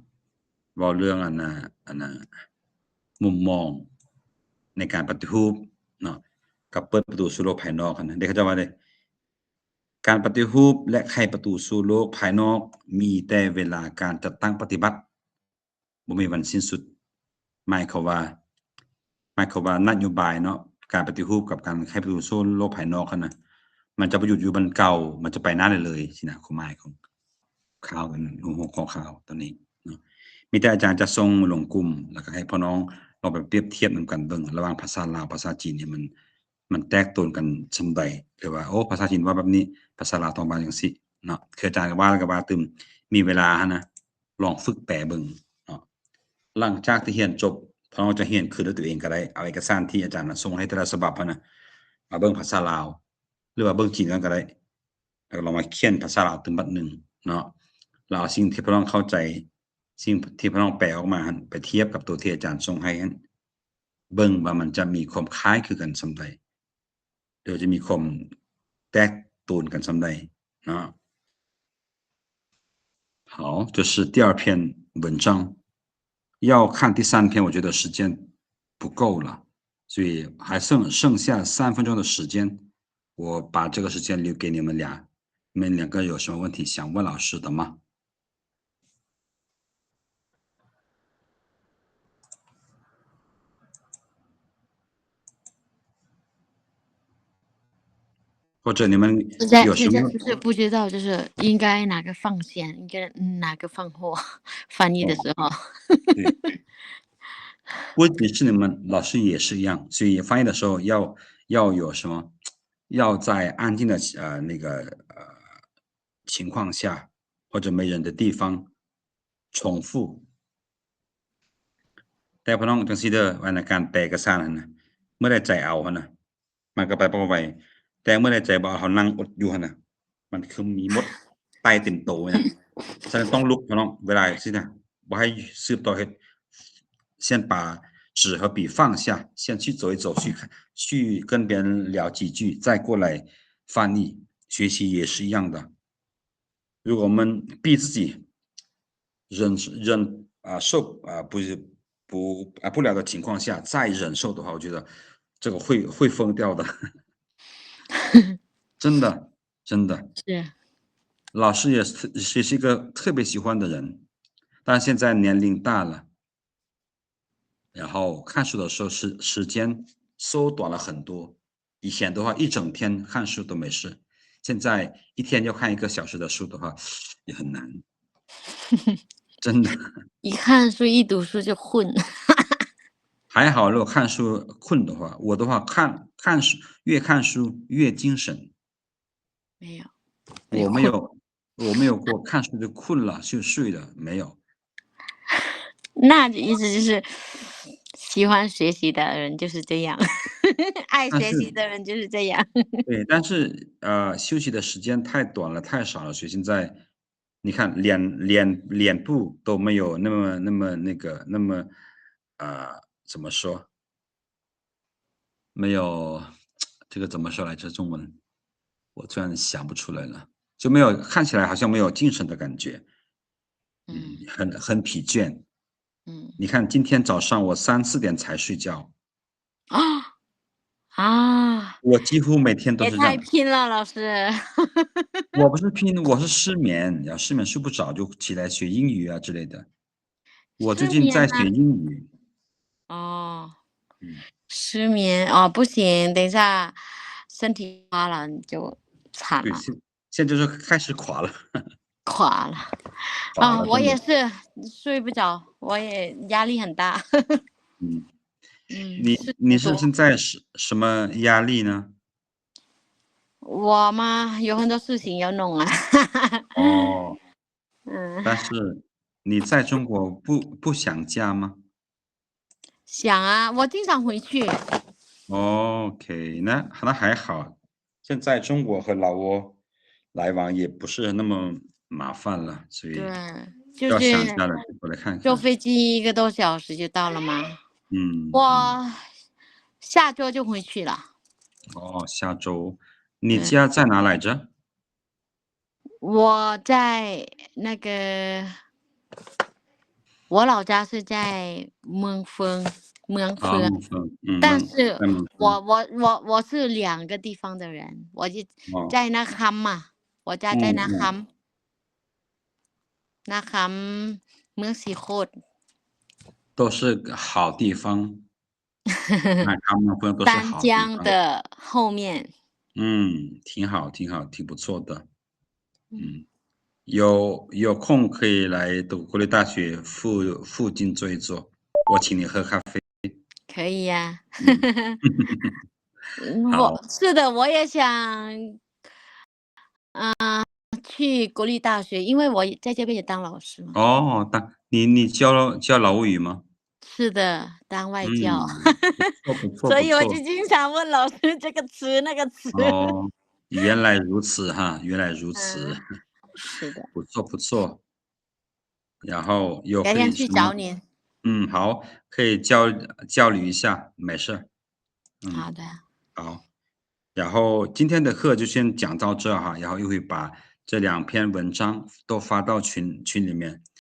ເວົ້າເລື່ອງອັນນ່າ ອັນນ່າ ມຸມມອງໃນການປະຕິຮູບເນາະ ກັບເປີດປະຕູສູ່ໂລກພາຍນອກຫັ້ນນະ ເດ້ ເຂົາເຈົ້າວ່າເດ້ ການປະຕິຮູບ ແລະ ໄຂປະຕູສູ່ໂລກພາຍນອກ ມີແຕ່ເວລາການຈັດຕັ້ງປະຕິບັດ ບໍ່ມີວັນສິ້ນສຸດ. ໝາຍຄວາມວ່າ ໝາຍຄວາມວ່ານະໂຍບາຍເນາະ ການປະຕິຮູບກັບການໄຂປະຕູສູ່ໂລກພາຍນອກຫັ້ນນະ ມັນຈະບໍ່ຢຸດຢູ່ບ່ອນເກົ່າ ມັນຈະໄປໜ້າເລື້ອຍໆ ຊີ້ນະ ຄວາມໝາຍຂອງຂ່າວ ຫົວຂໍ້ຂ່າວຕົວນີ້ເນາະ. ມີແຕ່ອາຈານຈະສົ່ງລົງກຸ່ມ ແລ້ວກໍໃຫ້ພໍ່ນ້ອງລອງໄປປຽບທຽບນຳກັນເບິ່ງ ລະຫວ່າງພາສາລາວ ພາສາຈີນນີ້ ມັນ ມັນແຕກໂຕນກັນສ່ຳໃດ ຫຼືວ່າ ໂອ້ ພາສາຈີນເວົ້າແບບນີ້ ພາສາລາວຕ້ອງວ່າຈັ່ງຊີ້ເນາະ. ຄືອາຈານກໍວ່າ ແລ້ວກໍວ່າຕື່ມ ມີເວລາຫັ້ນນະ ລອງຝຶກແປເບິ່ງເນາະ. ຫຼັງຈາກທີ່ຮຽນຈົບ ພວກເຮົາຈະຮຽນຄືນດ້ວຍຕົວເອງກໍໄດ້ ເອົາເອກະສານທີ່ອາຈານສົ່ງໃຫ້ແຕ່ລະສະບັບຫັ້ນນະ ມາເບິ່ງພາສາລາວ ຫຼືວ່າເບິ່ງຈີນກ່ອນກໍໄດ້ ແລ້ວກໍລອງມາຂຽນພາສາລາວຕື່ມບັດໜຶ່ງເນາະ ແລ້ວເອົາສິ່ງທີ່ພວກເຮົາເຂົ້າໃຈ ສິ່ງທີ່ພວກເຮົາແປອອກມາຫັ້ນ ໄປທຽບກັບຕົວທີ່ອາຈານສົ່ງໃຫ້ຫັ້ນ ເບິ່ງວ່າມັນຈະມີຄວາມຄ້າຍຄືກັນສ່ຳໃດ ຫຼືວ່າຈະມີຄວາມແຕກໂຕນກັນສ່ຳໃດເນາະ. 好，这是第二篇文章。要看第三篇，我觉得时间不够了，所以还剩，剩下三分钟的时间，我把这个时间留给你们俩。你们两个有什么问题想问老师的吗？ 或者你们现在，有什么，现在就是不知道，就是应该哪个放先，应该哪个放后，翻译的时候。哦，对。不仅是你们，老师也是一样，所以翻译的时候要，要有什么，要在安静的，呃，那个，呃，情况下，或者没人的地方重复。 ແຕ່ພີ່ນ້ອງຈັ່ງຊີ້ເດີ ອັນນະ ການແປເອກະສານຫັ້ນນະ ເມື່ອໃດໃຈເອົາຫັ້ນນະ ມັນກໍໄປໄວ ແຕ່ເມື່ອໃດໃຈບໍ່ເອົາ ເຮົານັ່ງອົດຢູ່ຫັ້ນນະ ມັນຄືມີມົດໄຕ່ເຕັມໂຕນະ. ສະນັ້ນຕ້ອງລຸກພີ່ນ້ອງ ເວລາຊີ້ນະ ບໍ່ໃຫ້ສືບຕໍ່ເຮັດ 先把纸和笔放下，先去走一走，去看，去跟别人聊几句，再过来翻译。学习也是一样的， 如果我们逼自己忍，忍，啊，受，啊，不是，不，啊，不了的情况下再忍受的话，我觉得这个会，会疯掉的。真的，真的。是。老师也是，也是一个特别喜欢的人，但现在年龄大了，然后看书的时候时，时间缩短了很多。 以前的话，一整天看书都没事，现在一天要看一个小时的书的话，也很难。真的。一看书，一读书就困。还好，如果看书困的话，我的话，看，看书，越看书越精神。没有。我没有， 我没有过看书就困了，就睡了，没有。那意思就是喜欢学习的人就是这样，爱学习的人就是这样。对，但是，呃，休息的时间太短了，太少了，所以现在你看脸，脸，脸部都没有那么，那么那个，那么，呃，怎么说？没有，这个怎么说来着？中文，我突然想不出来了，就没有，看起来好像没有精神的感觉。嗯，嗯。很，很疲倦。嗯。你看，今天早上我三四点才睡觉。啊，啊。我几乎每天都是这样。也太拼了，老师。我不是拼，我是失眠，要失眠睡不着，就起来学英语啊之类的。我最近在学英语。失眠啊。哦。嗯。失眠，哦，不行，等一下身体不好了，你就惨了。对，现，现在就是开始垮了。垮了。垮了，啊，我也是，真的。睡不着，我也压力很大。嗯。嗯，你，是的。你是现在是什么压力呢？我嘛，有很多事情要弄啊。哦。嗯。但是你在中国不，不想家吗？想啊，我经常回去。OK，那，那还好。现在中国和老挝来往也不是那么麻烦了，所以对，就是要想家了就过来看看。坐飞机一个多小时就到了嘛。嗯，我嗯。下周就回去了。哦，下周。你家在哪来着？嗯。 我在那个，我老家是在เมืองเฟือง，เมืองเฟือง。哦，เมืองเฟือง，嗯，但是我，เมือง，在เมืองเฟือง。我，我，我是两个地方的人，我就，哦。在นาคำ嘛，我家在นาคำ，嗯，嗯。นาคำ，เมืองศรีโคตร。都是好地方。 那他们分都是好地方。丹江的后面。嗯，挺好，挺好，挺不错的。嗯。嗯，有，有空可以来读国立大学附，附近坐一坐，我请你喝咖啡。可以呀。嗯。嗯，好。我，是的，我也想 啊，去国立大学，因为我在这边也当老师嘛。哦，当，你，你教，教老挝语吗？是的，当外教。嗯，不错，不错，所以我就经常问老师这个词那个词。不错。哦，原来如此哈，原来如此。嗯，是的。不错，不错。然后有可以什么，改天去找你。嗯，好，可以交，交流一下，没事。 嗯，好的。好。然后今天的课就先讲到这哈，然后一会把这两篇文章都发到群，群里面，